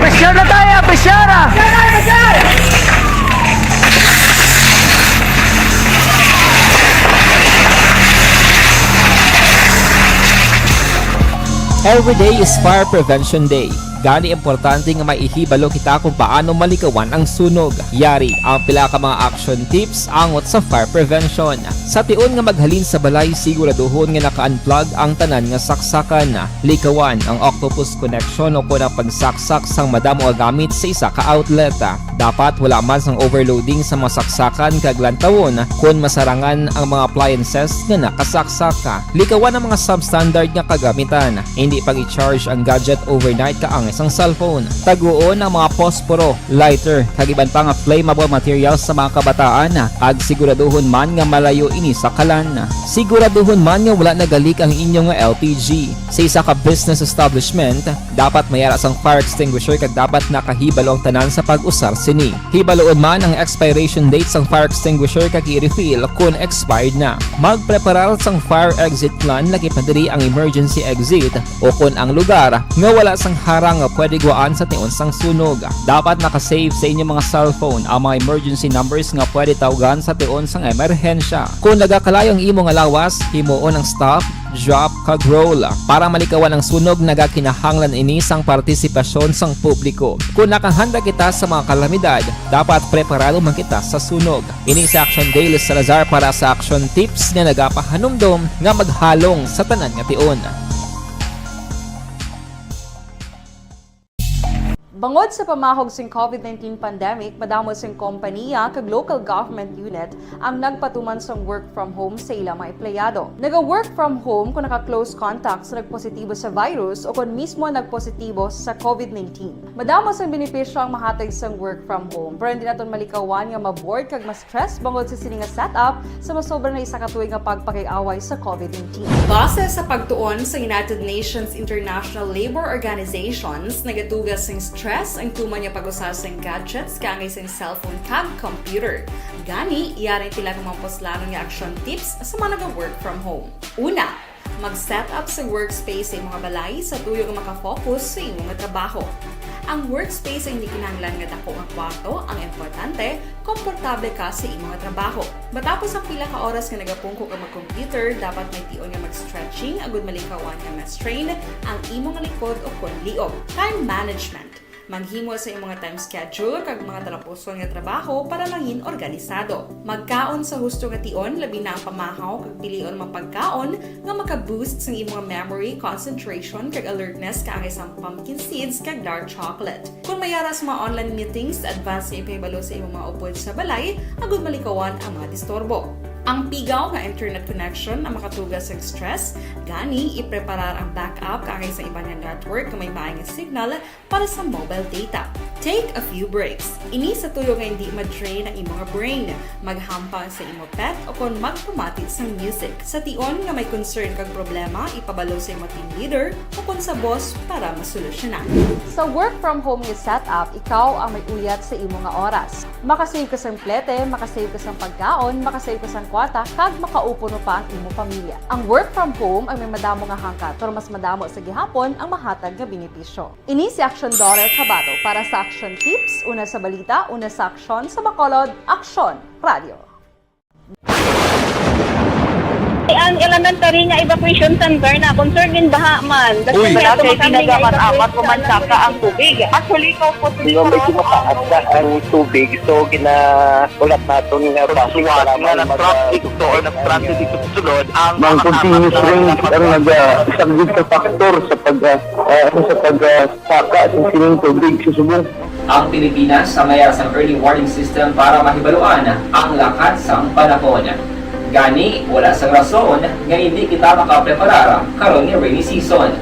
Pressure na tayo! Pressure na! Every day is Fire Prevention Day. Gani, importante nga maihibalo kita kung paano malikawan ang sunog. Yari ang pila ka mga action tips angot sa fire prevention. Sa tion nga maghalin sa balay, siguraduhon nga naka-unplug ang tanan nga saksakan. Likawan ang octopus connection o kon ang pagsaksak sang madamo nga gamit sa isa ka outlet. Dapat wala man sang overloading sa mga saksakan kag lantawon kon masarangan ang mga appliances nga nakasaksak. Likawan ang mga substandard nga kagamitan. Indi pag-i-charge ang gadget overnight kaangay sang cellphone. Taguon ang mga posporo, lighter, kag iban pa nga flammable materials sa mga kabataan, kag siguraduhon man nga malayo ini sa kalan. Siguraduhon man nga wala nagalik ang inyo nga L P G. Sa isa ka business establishment, dapat may ara sang fire extinguisher kag dapat nakahibalo ang tanan sa pag-usar sini. Hibaluon man ang expiration date sang fire extinguisher kag i-refill kon expired na. Magpreparar sang fire exit plan, lakip na diri ang emergency exit o kon ang lugar nga wala sang harang nga pwede gwaan sa tion sang sunog. Dapat naka-save sa inyo mga cellphone ang mga emergency numbers nga pwede tawgan sa tion sang emerhensya. Kon nagakalayo ang imo nga lawas, himuon ang stop, drop, kag roll. Para malikawan ang sunog, nagakinahanglan ini sang partisipasyon sang publiko. Kon nakahanda kita sa mga kalamidad, dapat preparado man kita sa sunog. Ini si Action Dale Salazar para sa Action Tips nga nagapahanumdom nga maghalong sa tanan nga tion. Bangod sa pamahog sing covid nineteen pandemic, madamo sing kompaniya kag local government unit ang nagpatuman sang work from home sa ila mga empleyado. Naga-work from home kung naka-close contact sa nagpositibo sa virus o kon mismo nagpositibo sa covid nineteen. Madamo sang benepisyo ang mahatag sang work from home, pero hindi naton malikawan nga ma-bored kag ma-stress bangod sa sini nga setup sa masobra na isa ka tuig nga pagpakig-away sa covid nineteen. Base sa pagtuon sa United Nations International Labour Organizations, nagatuga sing stress ang tuman nga pag-usa sing gadgets kaangay sing cellphone kag computer. Gani, yari ang pila ka mga puslanon nga action tips sa mga naga-work from home. Una, mag-set up sa workspace sa imong balay sa tuyo nga makafocus sa imong trabaho. Ang workspace ay hindi kinahanglan nga dako nga kwarto, ang importante, komportable ka sa imo nga trabaho. Matapos ang pila ka oras nga nagapungko ka mag-computer, dapat may tion nga mag-stretching agud malikawan nga ma-strain ang imo nga likod o kon liog. Time management. Maghimo sa imo nga time schedule kag mga talapuson nga trabaho para mangin organisado. Magkaon sa husto nga tion, labi na ang pamahaw kag pilion mga pagkaon nga maka-boost sang imo nga memory, concentration, kag alertness kaangay sang pumpkin seeds kag dark chocolate. Kung may ara sa mga online meetings, advance nga ipahibalo sa imong mga upod sa balay agud malikawan ang mga disturbo. Ang pigaw nga internet connection ang makatuga sa stress, gani ipreparar ang backup kaangay sa iban nga network nga may maay nga signal para sa mobile data. Take a few breaks. Ini sa tuyo nga hindi ma-drain ang imo nga brain. Maghampang sa imo pet o kon magpamati sang music. Sa tion nga may concern kag problema, ipabalo sa imo team leader o kon sa boss para masolusyonan. Sa work from home nga setup, ikaw ang may uyat sa imo nga oras. Makasave ka sang plete, makasave ka sang pagkaon, makasave ka sang kwarta, kag makaupo pa ang imo pamilya. Ang work from home ay may madamo nga hangkat, pero mas madamo sa gihapon ang mahatag nga benepisyo. Ini si Aksyon Daughter Kabato para sa Aksyon Tips, una sa balita, una sa aksyon, sa Bacolod, Aksyon Radio. Ang elementary nga evacuation center na concerned in baha man. Uy. Wala kay ginagaman-amat, pumansaka ang tubig. Actually, ikaw po, medyo mataas na ang tubig, so gina-, ulat naton nga basi nga nag-traffic to or nag-transit ito sulod ang mga continuous rain ang nag-, ah, isa gid sa factor sa pag, ah, ah, ano, sa pag, ah, saka sa sining tubig sa subong. Ang Pilipinas sa may sang early warning system para mahibaluan ang lakat sang panahon. Gani, wala sang rason nga hindi kita makapreparar karon nga rainy season.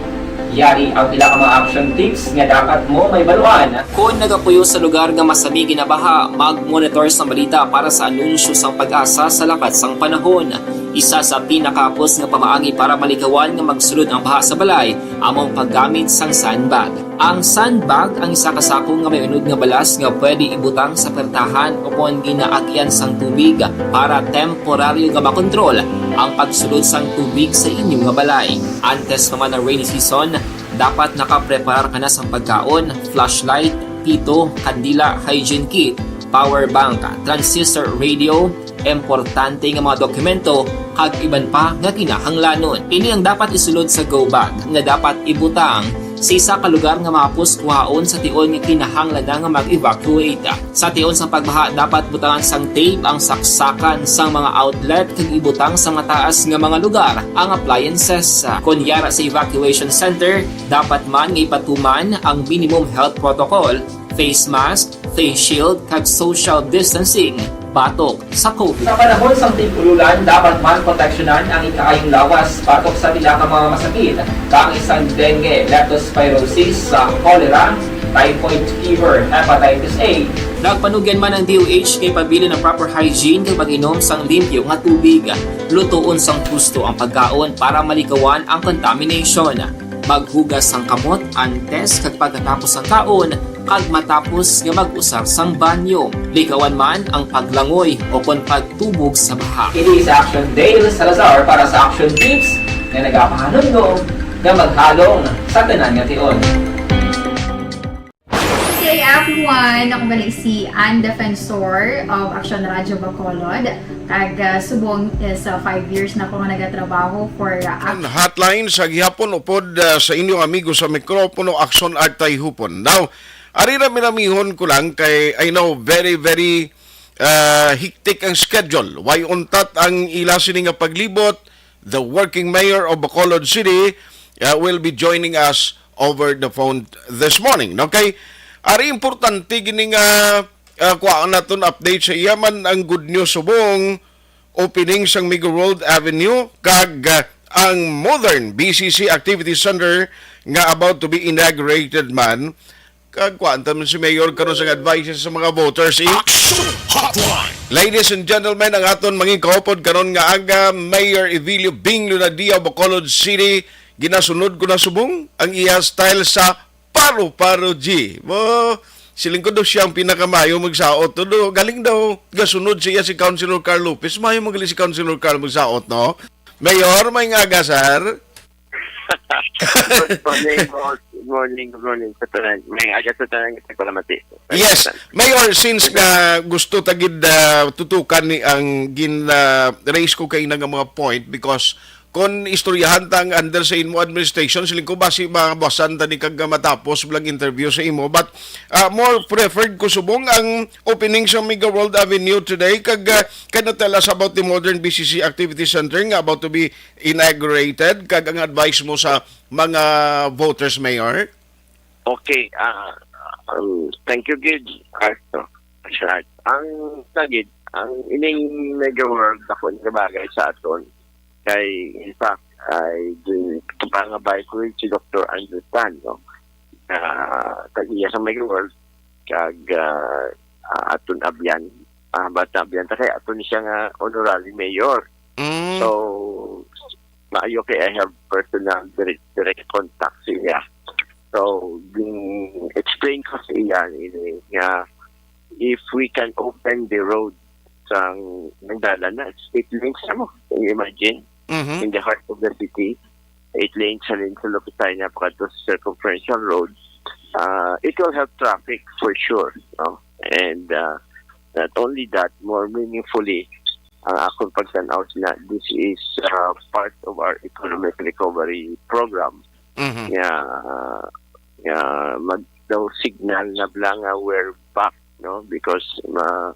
Yari ang pila ka mga action tips nga dapat mo mahibaluan. Kon nagapuyo sa lugar nga masami ginabaha, mag-monitor sang balita para sa anunsyo sang PAGASA sa lakat sang panahon. Isa sa pinakahapos nga pamaagi para malikawan nga magsulod ang baha sa balay amo ang paggamit sang sandbag. Ang sandbag ang isa ka sako nga may unod nga balas nga pwede ibutang sa pertahan o kon ginaagyan sang tubig para temporaryo nga makontrol ang pagsulod sang tubig sa inyo nga balay. Antes pa man ang rainy season, dapat nakapreparar ka na sang pagkaon, flashlight, pito, kandila, hygiene kit, power bank, transistor radio, importante nga mga dokumento, kag iban pa nga kinahanglanon. Ini ang dapat isulod sa go bag nga dapat ibutang sa isa ka lugar nga mahapos kuhaon sa tion nga kinahanglan na nga mag-evacuate. Sa tion sang pagbaha, dapat butangan sang tape ang saksakan sang mga outlet kag ibutang sa mataas nga mga lugar ang appliances. Kon yara sa evacuation center, dapat man nga ipatuman ang minimum health protocol, face mask, face shield, kag social distancing batok sa COVID. Sa panahon sang tig-ululan, dapat man proteksyonan ang ikaayong lawas batok sa pila ka mga masakit, kaangay sang dengue, leptospirosis, sa cholera, typhoid fever, hepatitis A. Nagpanugyan man ang D O H nga ipabilin ang proper hygiene kag pag-inom sang limpyo nga tubig. Lutoon sang husto ang pagkaon para malikawan ang contamination. Maghugas sang kamot antes kag pagkatapos sang kaon, kag matapos nga mag-usar sang banyo. Likawan man ang paglangoy o kon pagtubog sa baha. Ini si Action Dale Salazar para sa Action Tips nga nagapahanumdom nga maghalong sa tanan nga tion. Good day, everyone! Ako gali si Ann Defensor of Action Radio Bacolod. Kag, ah, subong is, ah, five years na ako nga nagatrabaho for, ah, Ang hotline sa gihapon upod, ah, sa inyong amigo sa mikropono, Action Art Tayhupon. Now, ari na minamihon ko lang kay I know very, very, ah, hectic ang schedule. Way untat ang ila sini nga paglibot. The working mayor of Bacolod City, uh, will be joining us over the phone this morning. Okay? Ari importante gini nga, uh, kuha naton update sa iya man ang good news subong opening sang Mega World Avenue kag, uh, ang modern B C C Activity Center nga about to be inaugurated man. Kag kuan ta man si Mayor karon sa advices sa mga voters, eh. Action Hotline. Ladies and gentlemen, ang aton mangin kaupod karon nga aga, Mayor Evilio Bing Lunadia, Bacolod City, ginasunod ko na subong ang iya style sa Paro-Paro G. Mo, siling ko daw siya ang pinakamayo magsaot. Todo, galing daw, gasunod siya si Councilor Carl Lopez. Mayo magaling si Councilor Carl magsaot, no? Mayor, may nga aga, sir. Good morning, boss. Morning, good morning sa tanan. May aga sa tanan, kita ko lamati. Yes, Mayor, since nga gusto ta gid ah, tutukan ni ang gin ah, raise ko kay nga mga point, because kon istoryahan ta ang under sa imo administration, siling ko basi mabasan ta ni kag matapos lang interview sa imo, but ah, more preferred ko subong ang opening sa Mega World Avenue today, kag ah, can you tell us about the modern B C C Activity Center nga about to be inaugurated, kag ang advice mo sa mga voters, Mayor? Okay, ah, um, thank you gid, Arthur. Sure. Ang tagid, ang ining Mega World ako nagabagay sa aton kay, in fact, ay gin- kapangabay ko si Doctor Andrew Tan, no? Ah, tag-iya sa Mega World, kag ah, ah, aton abyan, ah, bata abyan ta kay aton siya nga honorary mayor. Mm. So, maayo kay I have personal direct, direct contact sa iya. So, gin-explain ko sa iya ini nga if we can open the road sang nagdala na, it's eight lanes na mo. Can you imagine? Mhm. In the heart of the city, eight lanes sa lane sa Lupitay na pakadto sa circumferential road, uh, it will help traffic for sure. No? And uh, not only that, more meaningfully, ang akong pagtanaw na this is uh, part of our economic recovery program Mhm. nga nga mag daw signal na bala nga we're back, no, because ma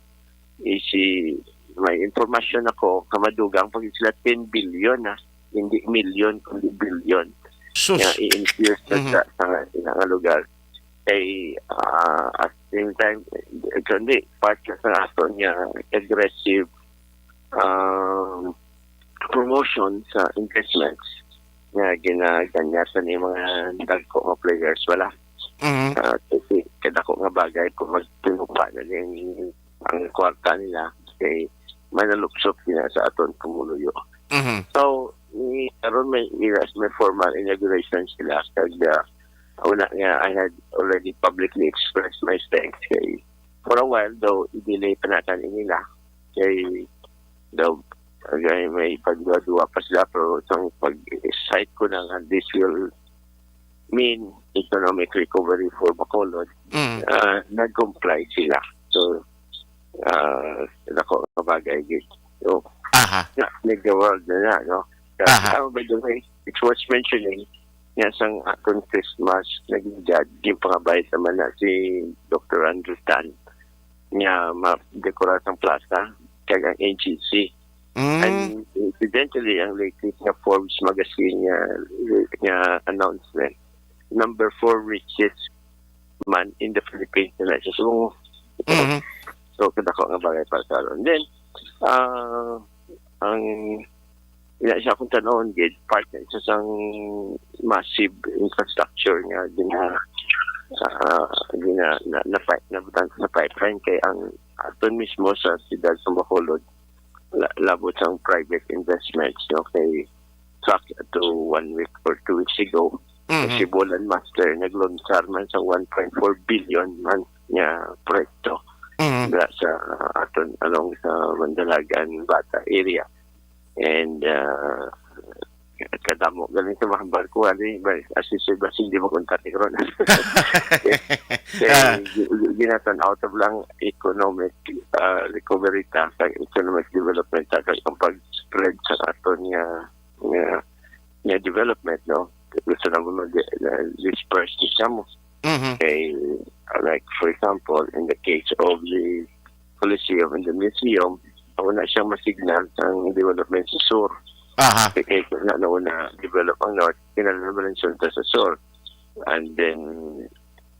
isi may impormasyon ako nga madugang pag sila ten billion na, hindi milyon kundi bilyon Sus. nga i-infuse na Mhm. sa, sa nga, sa nga lugar. Kay ah, at the same time, kundi part na sa aton nga aggressive um, promotion sa investments nga ginaganyatan ni mga dagko nga players wala. Mhm. Ah, kasi kadako nga bagay kung magtinupa na din ang kwarta nila kay manalupsop nila sa aton pumuluyo. Mhm. So, ni karon may iras may formal inauguration sila kag ah, una nga I had already publicly expressed my thanks kay for a while daw i-delay pa natin nila kay daw kay may pagduwa-duwa pa sila pero sang pag-cite ko na nga this will mean economic recovery for Bacolod, Mm. ah, nag-comply sila. So, ah, dako nga bagay gid. So, Aha. na, Mega World na na, no? Aha. Ah, by the way, it's worth mentioning nga sang aton Christmas nagligad, ginpangabay naman na si Doctor Andrew Tan nga ma-decora sang plaza kag ang N G C. Mm. And incidentally, ang latest nga Forbes magazine nga, nga announcement, number four richest man in the Philippines na siya. So, Mhm. so kadako nga bagay para sa aron. Then, ah, ang ina siya akong tanawon gid, part na siya sang massive infrastructure nga gina ah, gina na, na, na, nabutang sa pipeline kay ang aton mismo sa siyudad sa Bacolod la, labot sang private investments, no, kay track to one week or two weeks ago, Mhm. si Bolan Master nag-launch man sa one point four billion man nga proyekto Mhm. dira sa aton along sa Mandalagan Bata area. And uh, kadamo galing sa mga barko, ano yung ba, as you said, basi hindi makunta ni Ron. Kaya Ah. gi- gi- ginatan out of lang economic uh, recovery ta, sa economic development ta, kag ang pag-spread sa aton nga nga, nga development, no? Gusto na mo mag uh, disperse ni siya mo. Mhm. Kay, uh, like, for example, in the case of the Coliseum and the museum, ako na siyang masignal ang development sa sur. Aha. Kay kung na una develop ang north, kinahanglan ta sa sur. And then,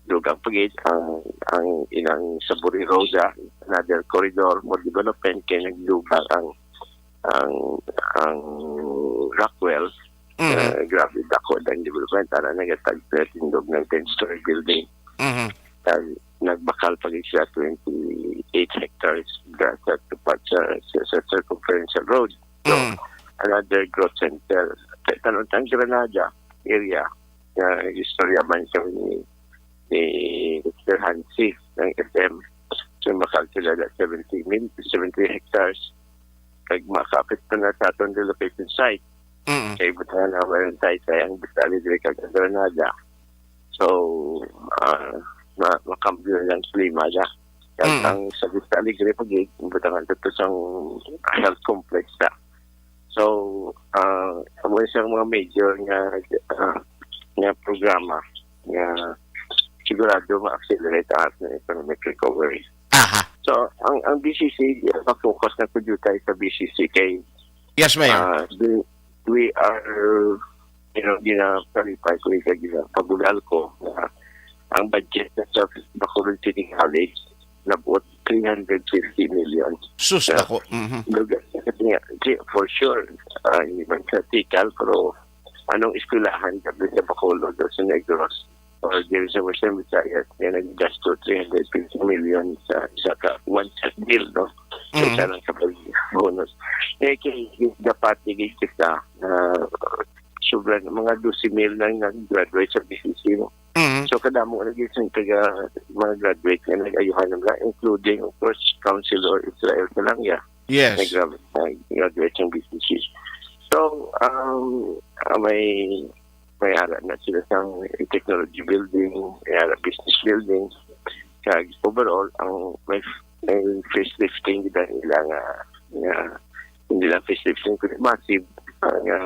dugang pagid ang ang inang Saburi Road, ah, another corridor for development kay nagdugang ang ang ang Rockwell. Mhm. Uh, grabe dako ang development, ana nagatag tindog ng ten-story building. Mhm. Kag nagbakal pa gid siya twenty-eight hectares dira sa tupad sa, sa, sa circumferential road. So, Mm. Another growth center. Kay tanong ang Granada area, nga istorya man siya ni, ni Mister Hansi ng S M. So, makalkila na seventy mil, seventy hectares. Kag makapit pa na sa atong relocation site. Mm. Kay butangan na walang site ay ang Butali diri kag Granada. So, ah, ma-, makambyo na ang klima na. Kag Mm. ang sa Vista Alegre, pag butangan to sa health complex na. So, ah, amo siyang mga major nga, ah, nga programa nga sigurado ma-accelerate ang ating economic recovery. Aha. So, ang, ang B C C, uh, focus na po dito tayo sa B C C kay, Yes, Mayor. uh, the, we are, you know, gina-clarify ko yung gina-pabugal ko na ang budget na sa Bacolod City College nabuot three hundred fifty million. Sus, Yeah. dako. Mhm. Lugar, kasi nga, si-, for sure, uh, hindi man sa tikal, pero anong eskwelahan, sabi sa Bacolod o sa Negros, or diri sa Western Visayas, nga naggasto three hundred fifty million sa isa ka one shot bill, no? So, Mm. isa lang ka bonus. Eh, kay dapat tigil kita na sobra na mga dosi mil na nag-graduate sa B C C, no? Mm. So, kadamo na gyud sa taga mga graduate nga nag-ayuhan na, including, of course, Councilor Israel Salangya. Yes. Nag-, nag-graduate sa B C C. So, um, ah, may may ara na sila sang technology building, may ara business building. Kag overall, ang may, may facelifting kita nila nga, nga hindi lang facelifting, kundi massive, ah, nga,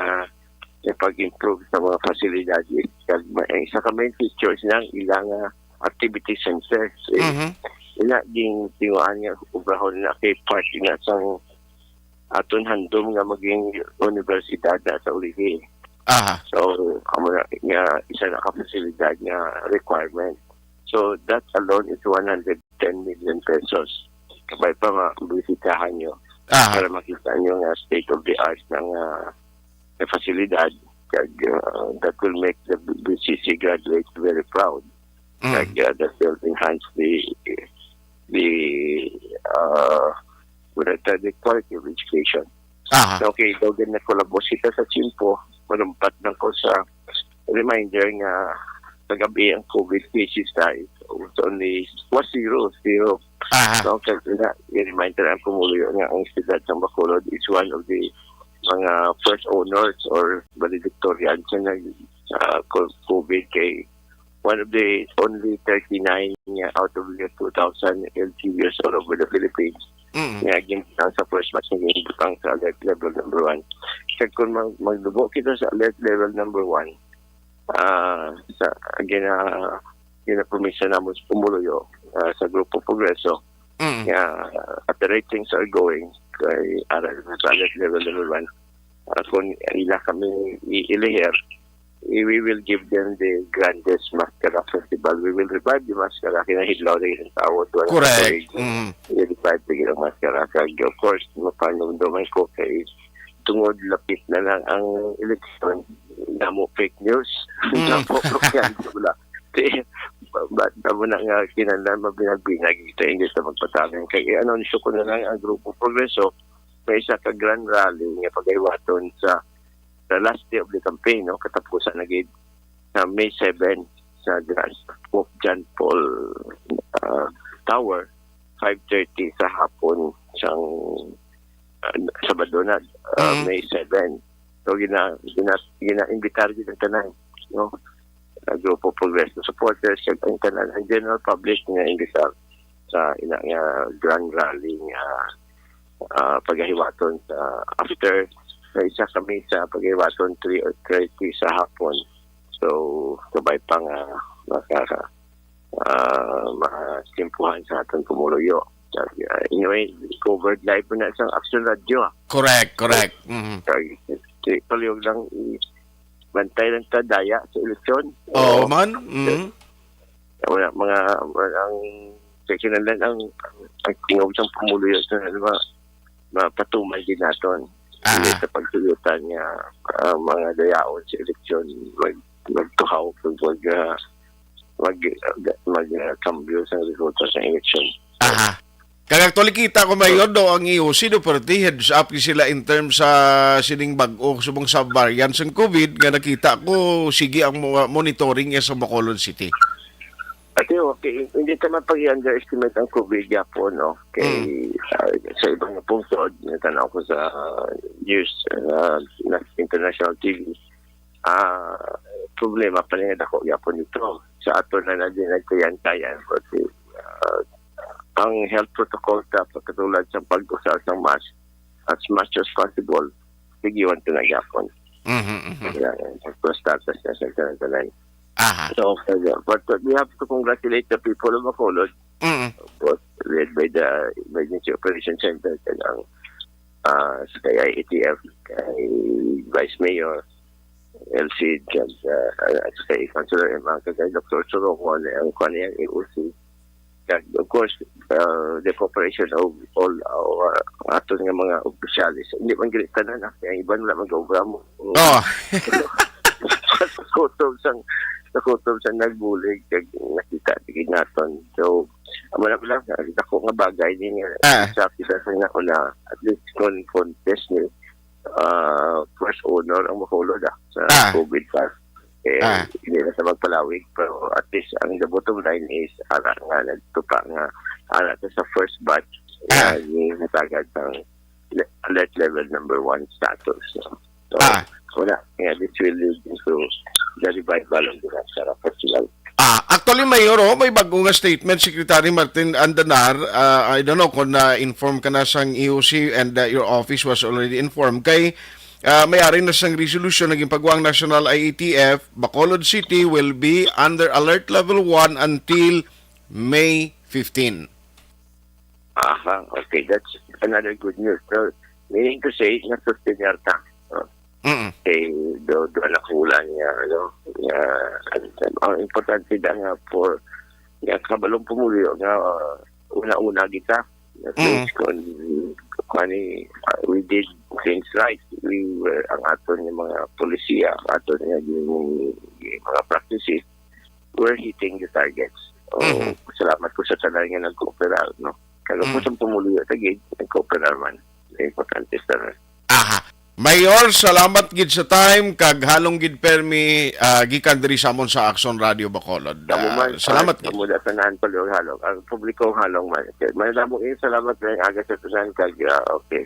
nga pag-improve sa mga facilities. Kag ma-, ang isa ka main features ng ilang, ah, activity center. Eh, Mhm. ina, ging, tinguhaan nga obrahon na kay part na sang aton handom nga maging universidad na sa ulihi. Aha. So, amo na nga isa na ka pasilidad nga requirement. So, that alone is one hundred ten million pesos. Kabay pa nga, bisitahan nyo Aha. para makita nyo nga state of the art ng, ah, na pasilidad. Kag, ah, that will make the B C C graduate very proud. Mm. Kag, uh, that will enhance the, the, uh, what I tell, the quality of education. Aha. Okay, daw din na collabo kita sa CHEMPO, malumpat lang ko sa reminder nga kagabi ang COVID cases tayo. It's only was zero, zero. Aha. No, kaya na, i-reminder ang pumulo nga ang siyudad ng Bacolod is one of the mga first owners or valedictorian sa nag, uh, co-, COVID kay one of the only thirty-nine nga out of the two thousand L G Us all over the Philippines Mm. nga ginbutang sa first batch nga ginbutang sa alert level number one. Kag kung mag-, magdubo kita sa alert level number one, ah, sa gina-, ginapromisa namon sa pumuluyo, ah, sa Grupo Progreso, Mm. nga, ah, at the rate things are going, kay ara sa alert level number one, ah, kung ila kami i-, ilihir, i-, we will give them the grandest Mascara Festival. We will revive the Mascara. Kinahidlaw na yung tawag. Wala Correct. na tuig. Mm. I-revive na yung Mascara. Kag, of course, mapanumduman ko kay tungod lapit na lang ang eleksyon, damo fake news. Mm. Damo propaganda, wala. Kaya, ba-, ba-, damo na nga kinahanglan, mabinag-binag kita, hindi sa magpatalan. Kaya i-anunsyo ko na lang ang Grupo Progreso, may isa ka grand rally nga pagahiwaton sa the last day of the campaign, no, katapusan na gid, sa May seven, sa Grand Pope John Paul, ah, Tower, five thirty sa hapon, sang, ah, Sabado na, ah, Mm. May seven. So, gina-, gina-, gina-imbitar gid ang tanan, no? Ah, Grupo Progreso supporters, kag ang tanan, ang general public nga imbitar sa ina nga grand rally nga, ah, pagahiwaton sa after sa isa kami sa pagahiwaton three thirty sa hapon. So, kabay pa nga maka-, ah, matimpuhan sa aton pumuluyo. Ah, anyway, covered live na sa Action Radio, ah. Correct, correct. Mhm. Kag, si-, palihog lang, i-, bantay lang ta daya sa eleksyon. Oo Oo. man. Mhm. Wala, mga, wala ang, sa kinahanglan ang, ang tingog sang pumuluyo sa, ano ba, mapatuman din naton. Aha. Hindi sa pagtuyutan nga, ah, mga dayaon sa eleksyon, mag-, magtuhaw, mag, ah, mag, mag, ah, kambyo sa resulta sa eleksyon. Aha. Kag actually, kita ko, Mayor, do, ang E O C, do, perti heads up sila in terms sa sining bag-o subong sa variant sang COVID nga nakita ko, sige ang mga monitoring niya sa Bacolod City. Ate, okay, hindi naman pag-underestimate ang COVID yapon, no? Kay, Mm. ah, sa ibang pungsod, natanaw ko sa news, ah, na international T V, ah, problema pa rin dako gyapon dito. Sa ato na na din nagkayan-kayan. But, uh, ang health protocol ta pagkatulad sa pag-usar sa mask, as much as possible, sigiwan to na gyapon. Mhm, mhm. Yan, ang pagpastatus na sa tanan-tanan. Aha. So, uh, but uh, we have to congratulate the people of Bacolod, Mm. of course, led by the Emergency Operation Center, kay ang uh, sa kay I A T F, kay Vice Mayor, L C, kag uh, at kay Councilor Emma, kag kay Doctor Surongo, na ang kanyang E O C. Kag, of course, uh, the cooperation of all our aton nga mga opisyales. Hindi man gani tanan, ah, kay ang iban wala man gaobra mo. Oh. Sa kutob sang, sa kutob sang nagbulig, kag nakita tigid naton. So, amo na lang, dako nga bagay din nga Ah. Sa kita sa nga una, at least kon contest ni uh, first honor ang Bacolod, ah, sa Ah. COVID pa. Eh, Ah. hindi na sa magpalawig, pero at least ang the bottom line is ara nga nagtupa nga ara ta sa first batch Ah. nga ni natagad ng le- alert level number one status. No? So, Ah. Wala. Yeah, this will lead into the revival of the Maskara Festival. Ah, actually, Mayor, oh, may bago nga statement, Secretary Martin Andanar. Ah, I don't know kung na-inform ka na sang E O C and uh, your office was already informed. Kay ah, may ari na sang resolution naging pagwang National I A T F, Bacolod City will be under alert level one until May fifteen. Aha, okay. That's another good news. So, meaning to say, nasustinyar ta. No? Mm. Kay do do na kulang niya, ano, niya, ang, ang importante na nga for nga kabalong pumulyo nga uh, una-una kita. At Mm. least kung kani uh, we did things right. We were ang aton nga mga polisiya, ang aton nga gin- mga practices, we're hitting the targets. O, Mhm. Salamat ko sa tanan nga nagkooperar, no? Kalo ko Mm. sa pumulyo ta gid, nagkooperar man. Importante sa Aha. Mayor, salamat gid sa time kag halong gid permi ah, gikan diri sa amon sa Action Radio Bacolod. Kamo Ah, man, salamat ah, gid. Kamo da tanan, Palihog Halong. Ang publiko halong man. Okay. May damo kayo salamat nga aga sa tanan kag ah, okay.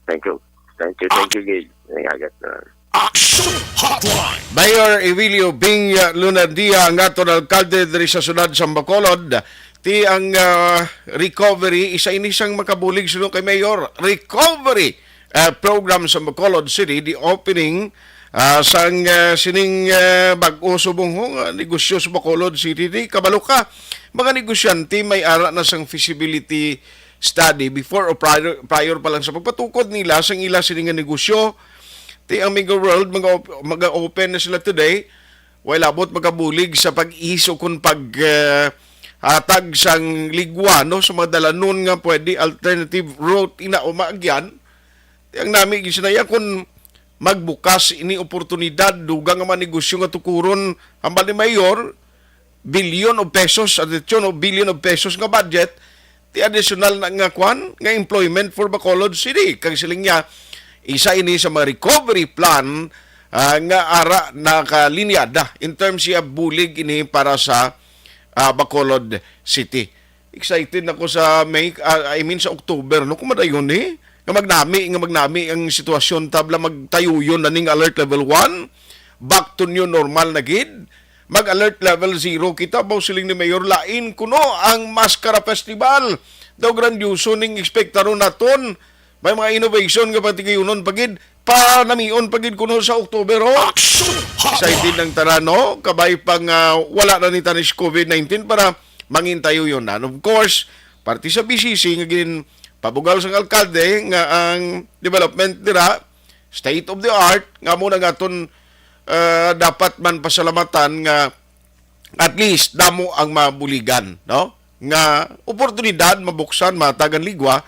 Thank you. Thank you, thank you, Gid. May aga sa tanan. Action Hotline. Mayor Evilio Bing Lunardia, ang aton alkalde diri sa siyudad sa Bacolod, ti ang ah, recovery, isa ini sang makabulig suno kay Mayor, recovery ah, program sa Bacolod City, the opening ah, sang ah, sining ah, bag-o subong ho nga negosyo sa Bacolod City. Di kabalo ka, mga negosyante may ara na sang feasibility study before o prior, prior pa lang sa pagpatukod nila sang ila sini nga negosyo. Ti ang Mega World, mga op- mga open na sila today. Way labot makabulig sa pag-iso kung pag ah, hatag sang ligwa, no, sa mga dalanon nga pwede alternative route ina o maagyan. Ti ang nami gisinaya kung magbukas ini oportunidad, dugang nga mga negosyo nga tukuron hambal ni Mayor, billion of pesos, attention, o billion of pesos nga budget, ti additional na nga kwan, nga employment for Bacolod City. Kag siling niya, isa ini sa mga recovery plan ah, nga ara nakalinyada in terms siya bulig ini para sa ah, Bacolod City. Excited na ko sa May, ah, I mean sa October, no, kung madayon ni nga magnami, nga magnami ang sitwasyon, tabla magtayuyon na ning alert level one, back to new normal na gid. Mag-alert level zero kita, baw siling ni Mayor, lain kuno ang Maskara Festival. Daw grandioso ning ekspektaron naton. May mga innovation nga patigayunon pa gid, panamion pa gid kuno sa October, ho. Action Hotline. Excited ang tanan, no? Kabay pang ah, wala na ni tanis COVID nineteen para mangintayuyon na. And of course, parte sa B C C nga gin pabugal sang alkalde nga ang development dira state of the art, nga mo na nga aton ah, dapat man pasalamatan nga at least damo ang mabuligan, no? Nga oportunidad mabuksan, matagan ligwa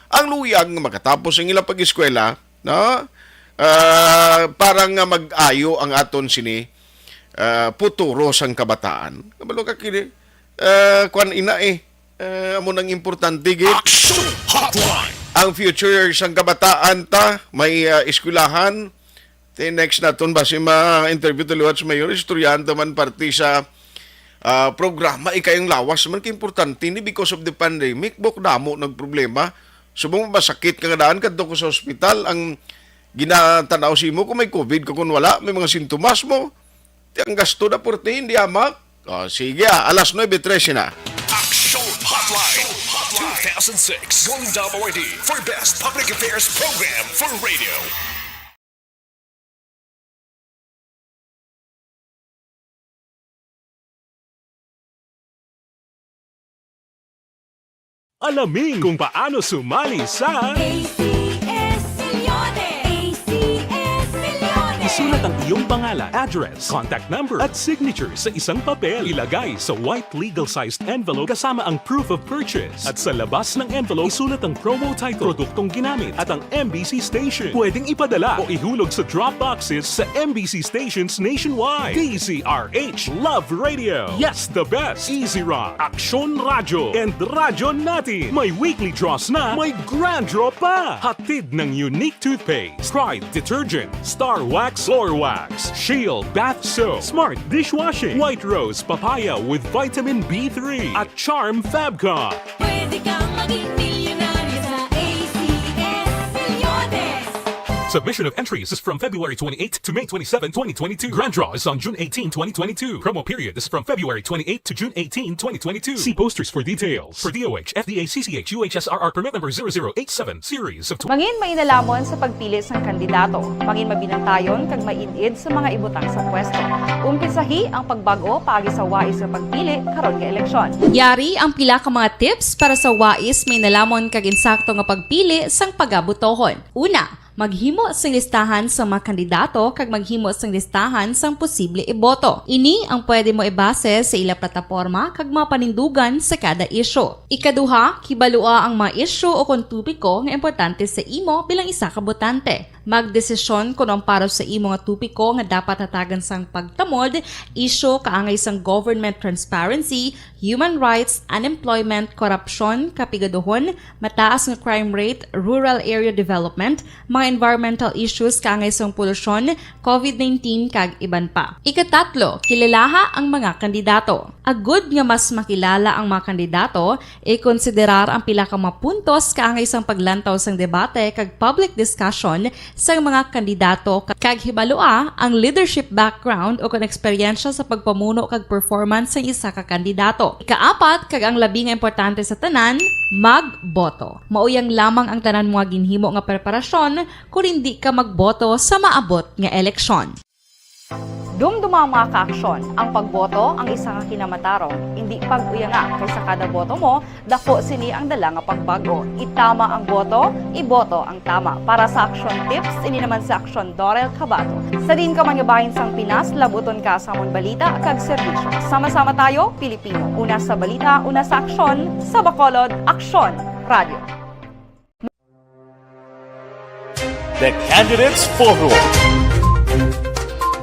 ang luyag nga makatapos ang ilang pag-eskwela, no? Ah, para nga mag-ayo ang aton sini ah, puturo sang kabataan. Kabalo ka kini, ah, kwan ina eh. Ah, amo nang importante gid. Action Hotline. Ang future sang kabataan ta, may ah, eskwelahan. Ti next naton basi ma-interview ta liwat sa mayor, istoryahan ta man parte sa ah, programa, ikay ang lawas man kay importante ni because of the pandemic, buk damo nagproblema. Subong masakit ka nga daan kadto ko sa ospital, ang ginatanaw sa imo kung may COVID ka, kung wala, may mga sintomas mo. Ang gasto na forty, hindi, ah, Mac? Oh, sige, ah, alas nuebe trese na. Action Hotline two thousand six Golden Dome Awardee for Best Public Affairs Program for Radio. Alamin kung paano sumali sa A C S Milyones! A C S Milyones! Isulat ang iyong pangalan, address, contact number, at signature sa isang papel. Ilagay sa white legal-sized envelope kasama ang proof of purchase. At sa labas ng envelope, isulat ang promo title, produktong ginamit, at ang M B C station. Pwedeng ipadala o ihulog sa drop boxes sa M B C stations nationwide. D Z R H Love Radio. Yes, the best. Easy Rock, Aksyon Radyo, and Radyo Natin. May weekly draws na, may grand draw pa. Hatid ng Unique Toothpaste, Pride Detergent, Star Wax, Floor Wax, Shield Bath Soap, Smart Dishwashing, White Rose Papaya with Vitamin B three, at Charm Fabcon. Pwede kang maging milyonaryo sa A C S Milyones. Submission of entries is from February twenty-eighth to May twenty-seven, twenty twenty-two. Grand draw is on June eighteen, twenty twenty-two. Promo period is from February twenty-eighth to June eighteen, twenty twenty-two. See posters for details. For D O H, F D A, C C H, U H S R R permit number zero zero eight seven, series of tw- Mangin mainalhamon sa pagpili sang kandidato. Mangin mabinantayon kag maid-id sa mga ibutang sa pwesto. Umpisahi ang pagbag-o paagi sa wais nga pagpili karon nga eleksyon. Yari ang pila ka mga tips para sa wais, mainalhamon kag insakto nga pagpili sang pagabotohon. Una, maghimo sing listahan sa mga kandidato kag maghimo sing listahan sang posible iboto. Ini ang pwede mo ibase sa ila plataporma kag mga panindugan sa kada isyu. Ikaduha, kibalua ang mga isyu o kon topiko nga importante sa imo bilang isa ka botante. Magdesisyon kon ang para sa imo nga topiko nga dapat hatagan sang pagtamod, isyu kaangay sang government transparency, human rights, unemployment, korupsyon, kapigaduhon, mataas nga crime rate, rural area development, mga environmental issues kaangay sang polusyon, covid nineteen, kag iban pa. Ikatatlo, kilalaha ang mga kandidato. Agud nga mas makilala ang mga kandidato, ikonsiderar ang pila ka mga puntos kaangay sang paglantaw sang debate kag public discussion sang mga kandidato, kag hibalua ang leadership background o kon eksperyensya sa pagpamuno kag performance sang isa ka kandidato. Ikaapat, kag ang labi nga importante sa tanan, magboto. Mao yang lamang ang tanan mga ginhimo nga preparasyon kon indi ka magboto sa maabot nga eleksyon. Dumduma ang mga kaaksyon, ang pagboto ang isa ka kinamatarong, indi pag-uyanga, kay sa kada boto mo, dako sini ang dala nga pagbag-o. Itama ang boto, iboto ang tama. Para sa Aksyon Tips, ini naman si Aksyon Dorel Cabato. Sa diin ka man nga bahin sang Pinas, labuton ka sa amon balita kag serbisyo. Sama-sama tayo, Pilipino. Una sa balita, una sa aksyon, sa Bacolod, Aksyon Radio. The Candidates Forum.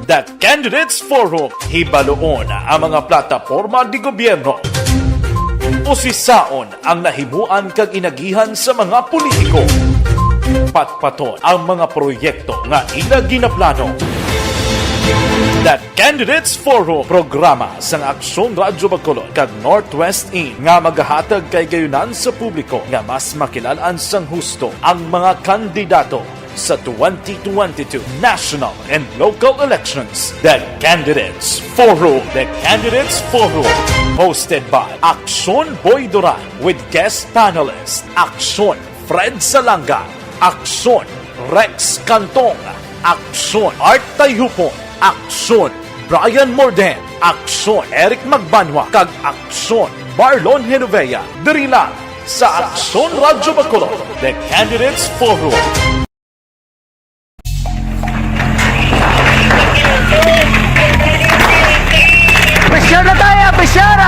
The Candidates Forum. Hibaluon ang mga plataporma di gobyerno. Usisaon ang nahimuan kag inagihan sa mga politiko. Patpaton ang mga proyekto nga ila ginaplano. The Candidates Forum, programa sang Aksyon Radyo Bacolod kag Northwest In nga magahatag kahigayonan sa publiko nga mas makilal-an sang husto ang mga kandidato sa twenty twenty-two national and local elections. The Candidates Forum. The Candidates Forum, hosted by Aksyon Boy Duran with guest panelist Aksyon Fred Salanga, Aksyon Rex Cantong, Aksyon Art Tayhupon, Aksyon Brian Morden, Aksyon Eric Magbanwa, kag Aksyon Marlon Genovea. Diri lang sa Aksyon Radyo Bacolod, The Candidates Forum. Pressure na tayo, pressure!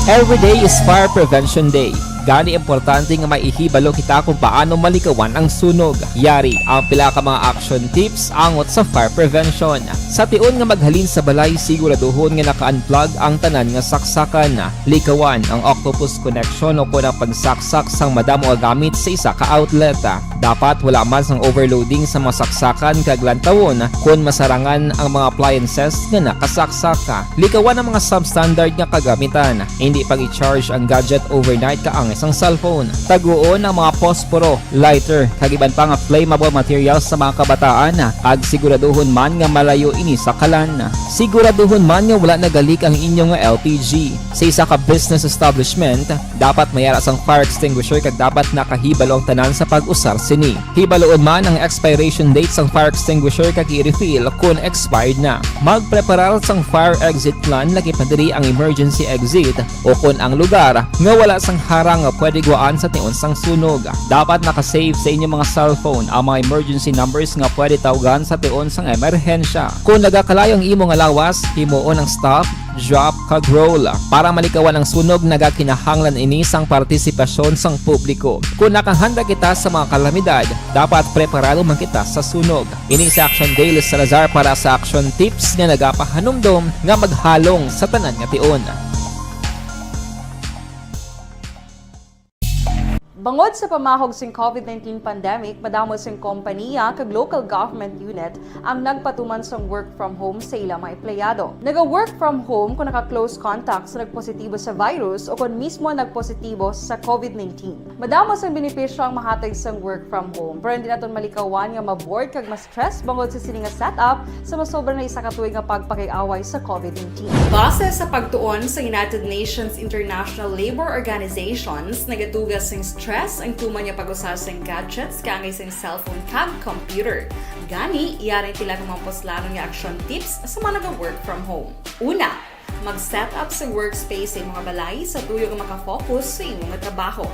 Every day is Fire Prevention Day. Gani, importante nga maihibalo kita kung paano malikawan ang sunog. Yari ang pila ka mga action tips angot sa fire prevention. Sa tion nga maghalin sa balay, siguraduhon nga naka-unplug ang tanan nga saksakan. Likawan ang octopus connection o kon ang pagsaksak sang madamo nga gamit sa isa ka outlet. Dapat wala man sang overloading sa mga saksakan kag lantawon kon masarangan ang mga appliances nga nakasaksak. Likawan ang mga substandard nga kagamitan. Hindi pag-i-charge ang gadget overnight kaangay sang cellphone. Taguon ang mga posporo, lighter, kag iban pa nga flammable materials sa mga kabataan, kag siguraduhon man nga malayo ini sa kalan. Siguraduhon man nga wala nagalik ang inyo nga L P G. Sa isa ka business establishment, dapat may ara sang fire extinguisher kag dapat nakahibalo ang tanan sa pag-usar sini. Hibaluon man ang expiration date sang fire extinguisher kag i-refill kon expired na. Magpreparar sang fire exit plan, lakip na diri ang emergency exit o kon ang lugar nga wala sang harang nga pwede guwaan sa tion sang sunog. Dapat naka-save sa inyo mga cellphone ang mga emergency numbers nga pwede tawgan sa tion sang emerhensya. Kon nagakalayo ang imo nga lawas, himuon ang stop, drop, kag roll. Para malikawan ang sunog, nagakinahanglan ini sang partisipasyon sang publiko. Kon nakahanda kita sa mga kalamidad, dapat preparado man kita sa sunog. Ini si Action Dale Salazar para sa Action Tips nga nagapahanumdom nga maghalong sa tanan nga tion. Bangod sa pamahog sing COVID nineteen pandemic, madamo sing kompaniya kag local government unit ang nagpatuman sang work from home sa ila mga empleyado. Naga-work from home kung naka-close contact sa nagpositibo sa virus o kon mismo nagpositibo sa COVID nineteen. Madamo sang benepisyo ang mahatag sang work from home, pero hindi naton malikawan nga ma-bored kag ma-stress bangod sa sini nga setup sa masobra na isa ka tuig nga pagpakig-away sa COVID nineteen. Base sa pagtuon sa United Nations International Labour Organizations, nagatuga sing stress ang tuman nga pag-usa sing gadgets kaangay sing cellphone kag computer. Gani, yari ang pila ka mga puslanon nga action tips sa mga naga-work from home. Una, mag-set up sa workspace sa imong balay sa tuyo nga makafocus sa imo nga trabaho.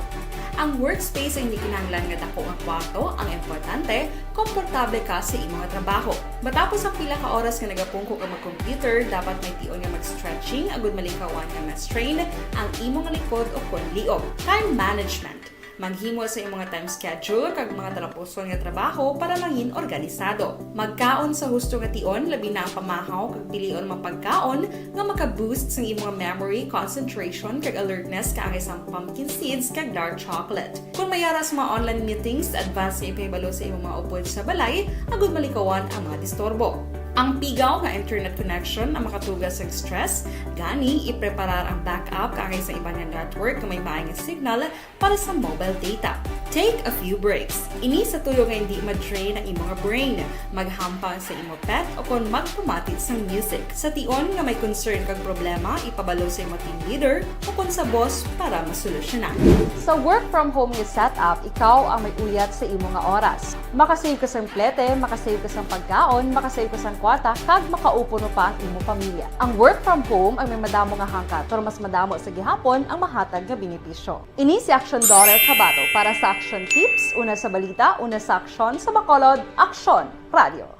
Ang workspace ay hindi kinahanglan nga dako nga kwarto, ang importante, komportable ka sa imo nga trabaho. Matapos ang pila ka oras nga nagapungko ka mag-computer, dapat may tion nga mag-stretching agud malikawan nga ma-strain ang imo nga likod o kon liog. Time management. Maghimo sa imong nga time schedule kag mga talapuson nga trabaho para mangin organisado. Magkaon sa husto nga tion, labi na ang pamahaw kag pilion mga pagkaon nga maka-boost sang imong memory, concentration, kag alertness kaangay sang pumpkin seeds kag dark chocolate. Kung may ara sa mga online meetings, advance nga ipahibalo sa imong mga upod sa balay agud malikawan ang mga disturbo. Ang pigaw nga internet connection ang makatuga sang stress, gani ipreparar ang backup kaangay sa iban nga network nga may maay nga signal para sa mobile data. Take a few breaks. Ini sa tuyo nga hindi ma-drain ang imo nga brain. Maghampang sa imo pet o kon magpamati sang music. Sa tion nga may concern kag problema, ipabalo sa imo team leader o kon sa boss para masolusyonan. Sa work from home nga setup, ikaw ang may uyat sa imo nga oras. Makasave ka sang plete, makasave ka sang pagkaon, makasave ka sang kwarta, kag makaupuno pa ang imo pamilya. Ang work from home ang may madamo nga hangkat, pero mas madamo sa gihapon ang mahatag nga benepisyo. Ini si Action Daughter Kabato para sa Action Tips, una sa balita, una sa aksyon, sa Bacolod, Aksyon Radio.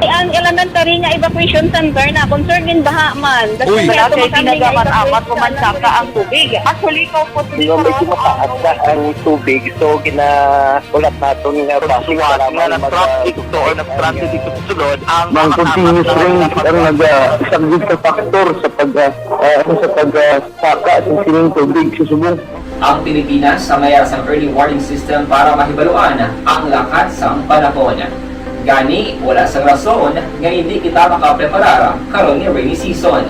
Ang elementary nga evacuation center na concern din baha man. Uy, Kasi wala kay kami nga tinaga man amat evacuation man saka ang tubig. Actually, ko po Di ba may kinakaadda ang tubig, so ginaulat naton nga traffic nga para may nag-traffic mag- to or nag-transit dito sa sulod, ang Mang mga continuous tama rain na ang naga-, isa gid ka factor sa pag, ah, ah, sa pag, ah, saka sa sining tubig sa subong. Ang Pilipinas ang may sang early warning system para mahibaluan ang lakat sang panahon. Gani, wala sang rason nga hindi kita makapreparar karon nga rainy season.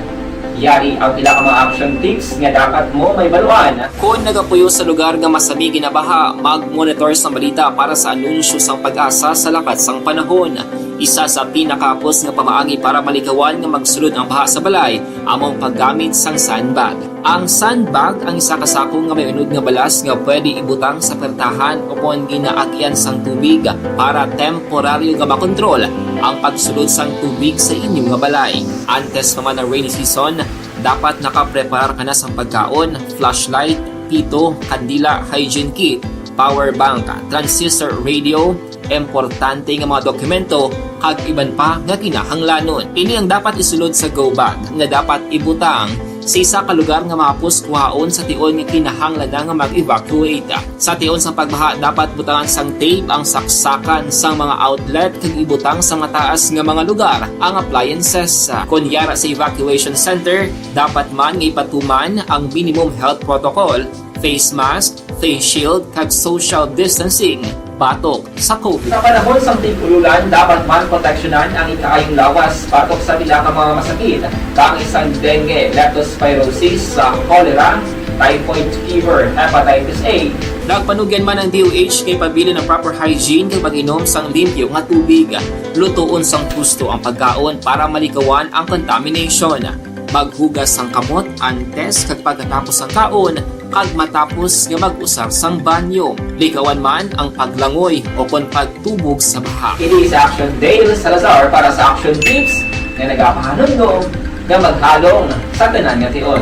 Yari ang pila ka mga action tips nga dapat mo mahibaluan. Kon nagapuyo sa lugar nga masami ginabaha, mag-monitor sa balita para sa anunsyo sang PAGASA sa lakat sang panahon. Isa sa pinakahapos nga pamaagi para malikawan nga magsulod ang baha sa balay amo ang paggamit sang sandbag. Ang sandbag ang isa ka sako nga may unod nga balas nga pwede ibutang sa pertahan o kon ginaagian sang tubig para temporaryo nga makontrol ang pagsulod sang tubig sa inyo nga balay. Antes pa man ang rainy season, dapat nakapreparar ka na sang pagkaon, flashlight, pito, kandila, hygiene kit, power bank, transistor radio, importante nga mga dokumento, kag iban pa nga kinahanglanon. Ini ang dapat isulod sa go bag nga dapat ibutang Sa isa ka lugar nga mahapos kuhaon sa tion nga kinahanglan na nga mag-evacuate. Sa tion sang pagbaha, dapat butangan sang tape ang saksakan sang mga outlet kag ibutang sa mataas nga mga lugar ang appliances. Kon yara sa evacuation center, dapat man nga ipatuman ang minimum health protocol, face mask, face shield, kag social distancing batok sa COVID. Sa panahon sang tig-ululan, dapat man proteksyonan ang ikaayong lawas batok sa pila ka mga masakit, kaangay sang dengue, leptospirosis, sa cholera, typhoid fever, hepatitis A. Nagpanugyan man ang D O H kay pabilin ang proper hygiene kag pag-inom sang limpyo nga tubig. Lutoon sang husto ang pagkaon para malikawan ang contamination. Maghugas sang kamot antes kag pagkatapos sang kaon, kag matapos nga mag-usar sang banyo. Likawan man ang paglangoy o kon pagtubog sa baha. Ini si Action Dale Salazar para sa Action Tips nga nagapahanumdom nga maghalong sa tanan nga tion.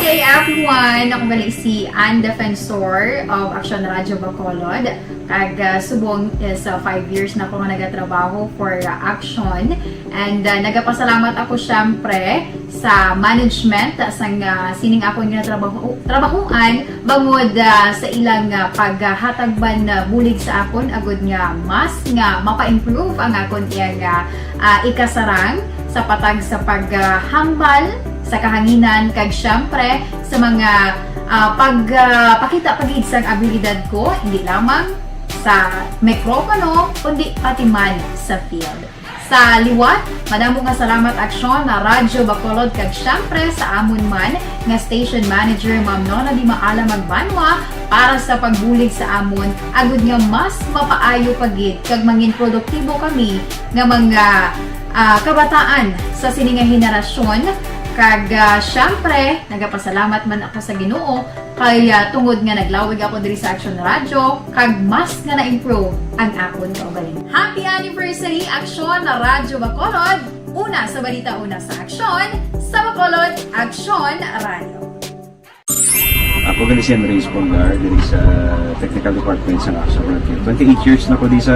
Good day, everyone! Ako gali si Ann Defensor of Action Radio Bacolod. Kag, ah, subong is, ah, five years na ako nga nagatrabaho for, ah, Action. And, ah, nagapasalamat ako, syempre, sa management sang, ah, sining akon nga trabaho, trabahuan bangod, ah, sa ilang, ah, paghatag man, ah, bulig sa akon agud nga mas nga mapa-improve ang akon iyang, ah, ah, ikasarang sa patag sa paghambal sa kahanginan kag, syempre, sa mga, ah, pag, ah, pakita pa gid sang abilidad ko, hindi lamang sa mikropono, kundi pati man sa field. Sa liwat, madamo nga salamat, Aksyon, na Radyo Bacolod, kag syempre sa amon man nga station manager, Ma'am Nona Di Maala Magbanwa, para sa pagbulig sa amon, agud nga mas mapaayo pa gid kag mangin produktibo kami nga mga, ah, kabataan sa sini nga henerasyon. Kag, ah, syempre, nagapasalamat man ako sa Ginoo kay, ah, tungod nga naglawig ako diri sa Action Radio, kag mas nga na-improve ang akon kaugalingon. Happy anniversary, Action Radio Bacolod! Una sa balita, una sa aksyon, sa Bacolod, Action Radio. Ako gali si Henry Espolgar, diri sa Technical Department sa Action Radio. Twenty-eight years na ko di sa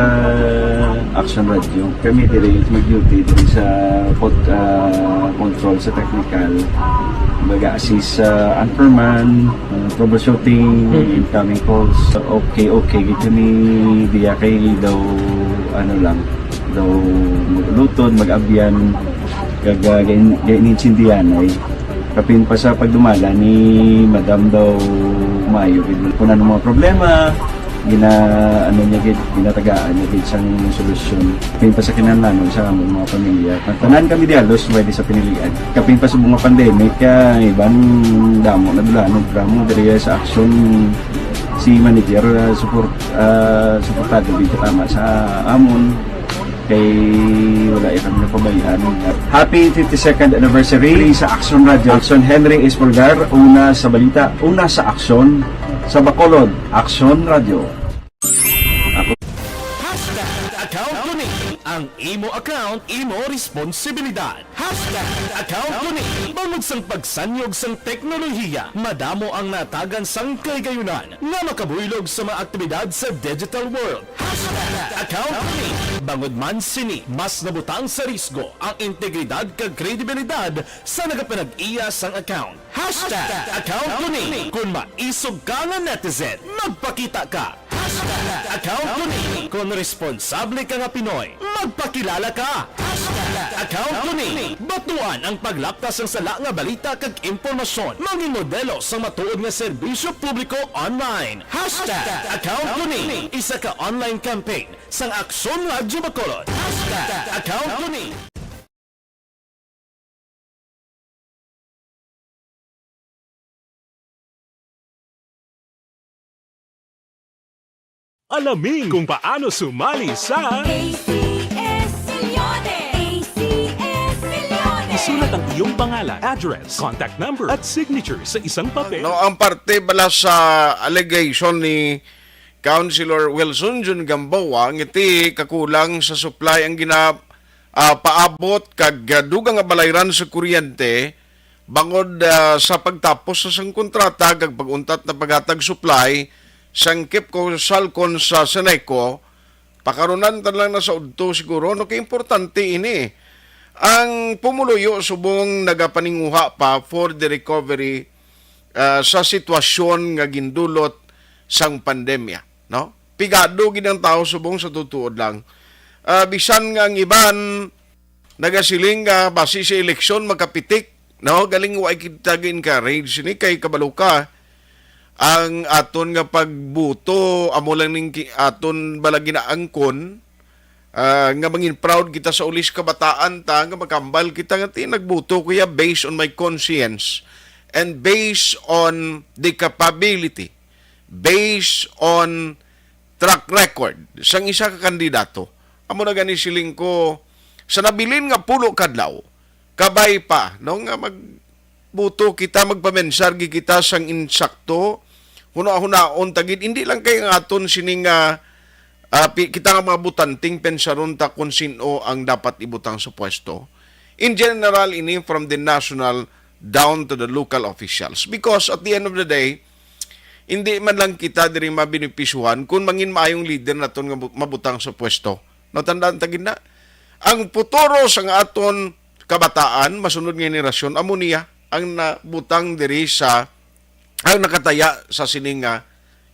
Action Radio. Kami diri mag-duty diri sa pod-, ah, control sa technical. Mag-assist sa anchorman, ah, troubleshooting, Mm. incoming calls. Okay, okay. Gito ni diya kay daw, ano lang, daw mag-ulutod, mag-abyan, kag, ah, gain-, gain-, gainintsindihan ay. Kapin pa sa pagdumala ni Madam daw maayo gid. Kung ano mga problema, gina-, ano niya gid, ginatagaan niya gid sang solusyon. Kapin pa sa kinahanglanon sa among mga pamilya. Tanan kami di halos pwede sa pinilian. Kapin pa sa mga pandemic, ah, iban damo na dula, no, drama diri sa aksyon si manager, ah, support, ah, suportado gid katama sa amon. Kay wala iya kami napabayaan. Happy fifty-second anniversary sa Action Radio. Action Henry Espolgar, una sa balita, una sa aksyon, sa Bacolod, Action Radio. Ako. Hashtag account ko ni. Ang imo account, imo responsibilidad. Hashtag account ko ni. Bangod sang pagsanyog sang teknolohiya, madamo ang natagan sang kaligayunan nga makabuylog sa mga aktibidad sa digital world. Hashtag account ko ni. Bangod man sini, mas nabutang sa risgo ang integridad kag kredibilidad sa nagapanag-iya sang account. Hashtag account ko ni. Kung maisog ka nga netizen, magpakita ka. Hashtag account ko ni. Kung responsable ka nga Pinoy, magpakilala ka. Hashtag account ko ni. Batuan ang paglaptas sang sala nga balita kag impormasyon. Mangin modelo sang matuod nga serbisyo publiko online. Hashtag account ko ni. Isa ka online campaign sang Aksyon Radyo Bacolod. Hashtag account ko ni. Alamin kung paano sumali sa A C S Millones! A C S Millones! Isulat ang iyong pangalan, address, contact number, at signature sa isang papel. No, ang parte bala sa allegation ni Councilor Wilson Jun Gamboa, ngiti kakulang sa supply ang gina-, ah, paabot kag, ah, dugang nga balayran sa kuryente, bangod, ah, sa pagtapos sa sang kontrata kag pag-untat na paghatag supply sang KEPCO Salcon sa Seneco, pakarunan ta lang na sa udto siguro, no, kay importante ini. Ang pumuluyo subong nagapaninguha pa for the recovery, ah, sa sitwasyon nga gindulot sang pandemya, no? Pigado gid ang tawo subong sa tutuod lang. Ah, bisan nga ang iban nagasiling nga basi sa eleksyon makapitik, no? Galing wa kita gi-encourage ni kay kabalo ka ang aton nga pagbuto amo lang ning ki-, aton bala ginaangkon, ah, nga mangin proud kita sa ulis kabataan ta nga makambal kita nga ti nagbuto ko ya based on my conscience and based on the capability, based on track record sang isa ka kandidato. Amo na gani siling ko, sa nabilin nga pulo kadlaw, kabay pa, no, nga magbuto kita, magpamensar gid kita sang insakto, hunahunaon ta gid, hindi lang kay ang aton sining, ah, ah, pi-, kita nga mga butanteng pensaron ta kung sino ang dapat ibutang sa pwesto. In general, ini from the national down to the local officials. Because at the end of the day, hindi man lang kita diri mabenepisyuhan kung mangin maayong leader naton nga bu-, mabutang sa pwesto. Natandaan ta gid na, ang futuro sang aton kabataan, masunod nga henerasyon, amo niya ang nabutang diri sa, ang nakataya sa sining nga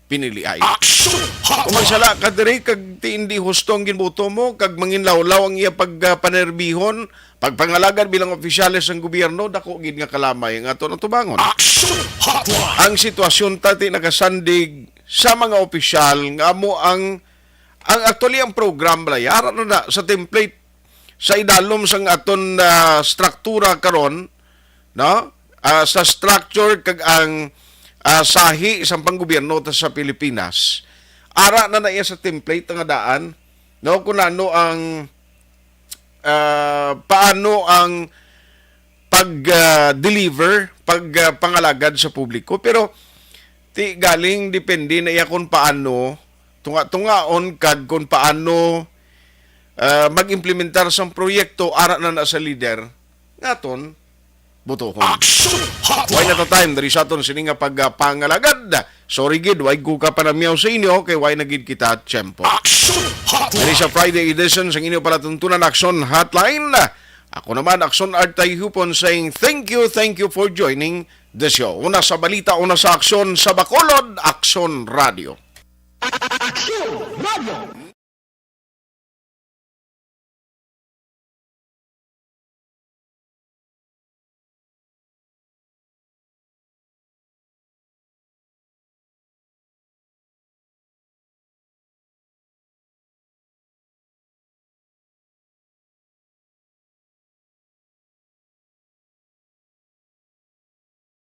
piniliay. Action Hotline! Kung magsala ka diri kag ti hindi husto ang ginbuto mo, kag manginlawlaw ang iya pagpanerbihon, pagpangalagad bilang opisyales sang gobyerno, dako gid nga kalamay ang aton atubangon. Action Hotline! Ang sitwasyon ta ti nakasandig sa mga opisyal nga amo ang, ang actually ang program bala, ara na na sa template sa idalom sang aton, ah, struktura karon, no? Ah, sa structure kag ang, ah, sahi sang panggobyerno ta sa Pilipinas, ara na na iya sa template nga daan, no? Kung ano ang, ah, paano ang pag, ah, deliver, pag, ah, pangalagad sa publiko. Pero ti galing depende na iya kung paano tunga-tungaon kag kung paano, ah, mag-implementar sang proyekto ara na na sa lider nga aton butuhon. Action Hotline! Way na ta time diri sa aton sini nga pagpangalagad. Sorry gid, way ko ka panamyaw sa inyo kay way na gid kita tiyempo. Action Hotline! Diri sa Friday edition sang inyo palatuntunan Action Hotline. Ako naman, Action Art Tayhupon, saying thank you, thank you for joining the show. Una sa balita, una sa aksyon, sa Bacolod, Action Radio. Action Radio.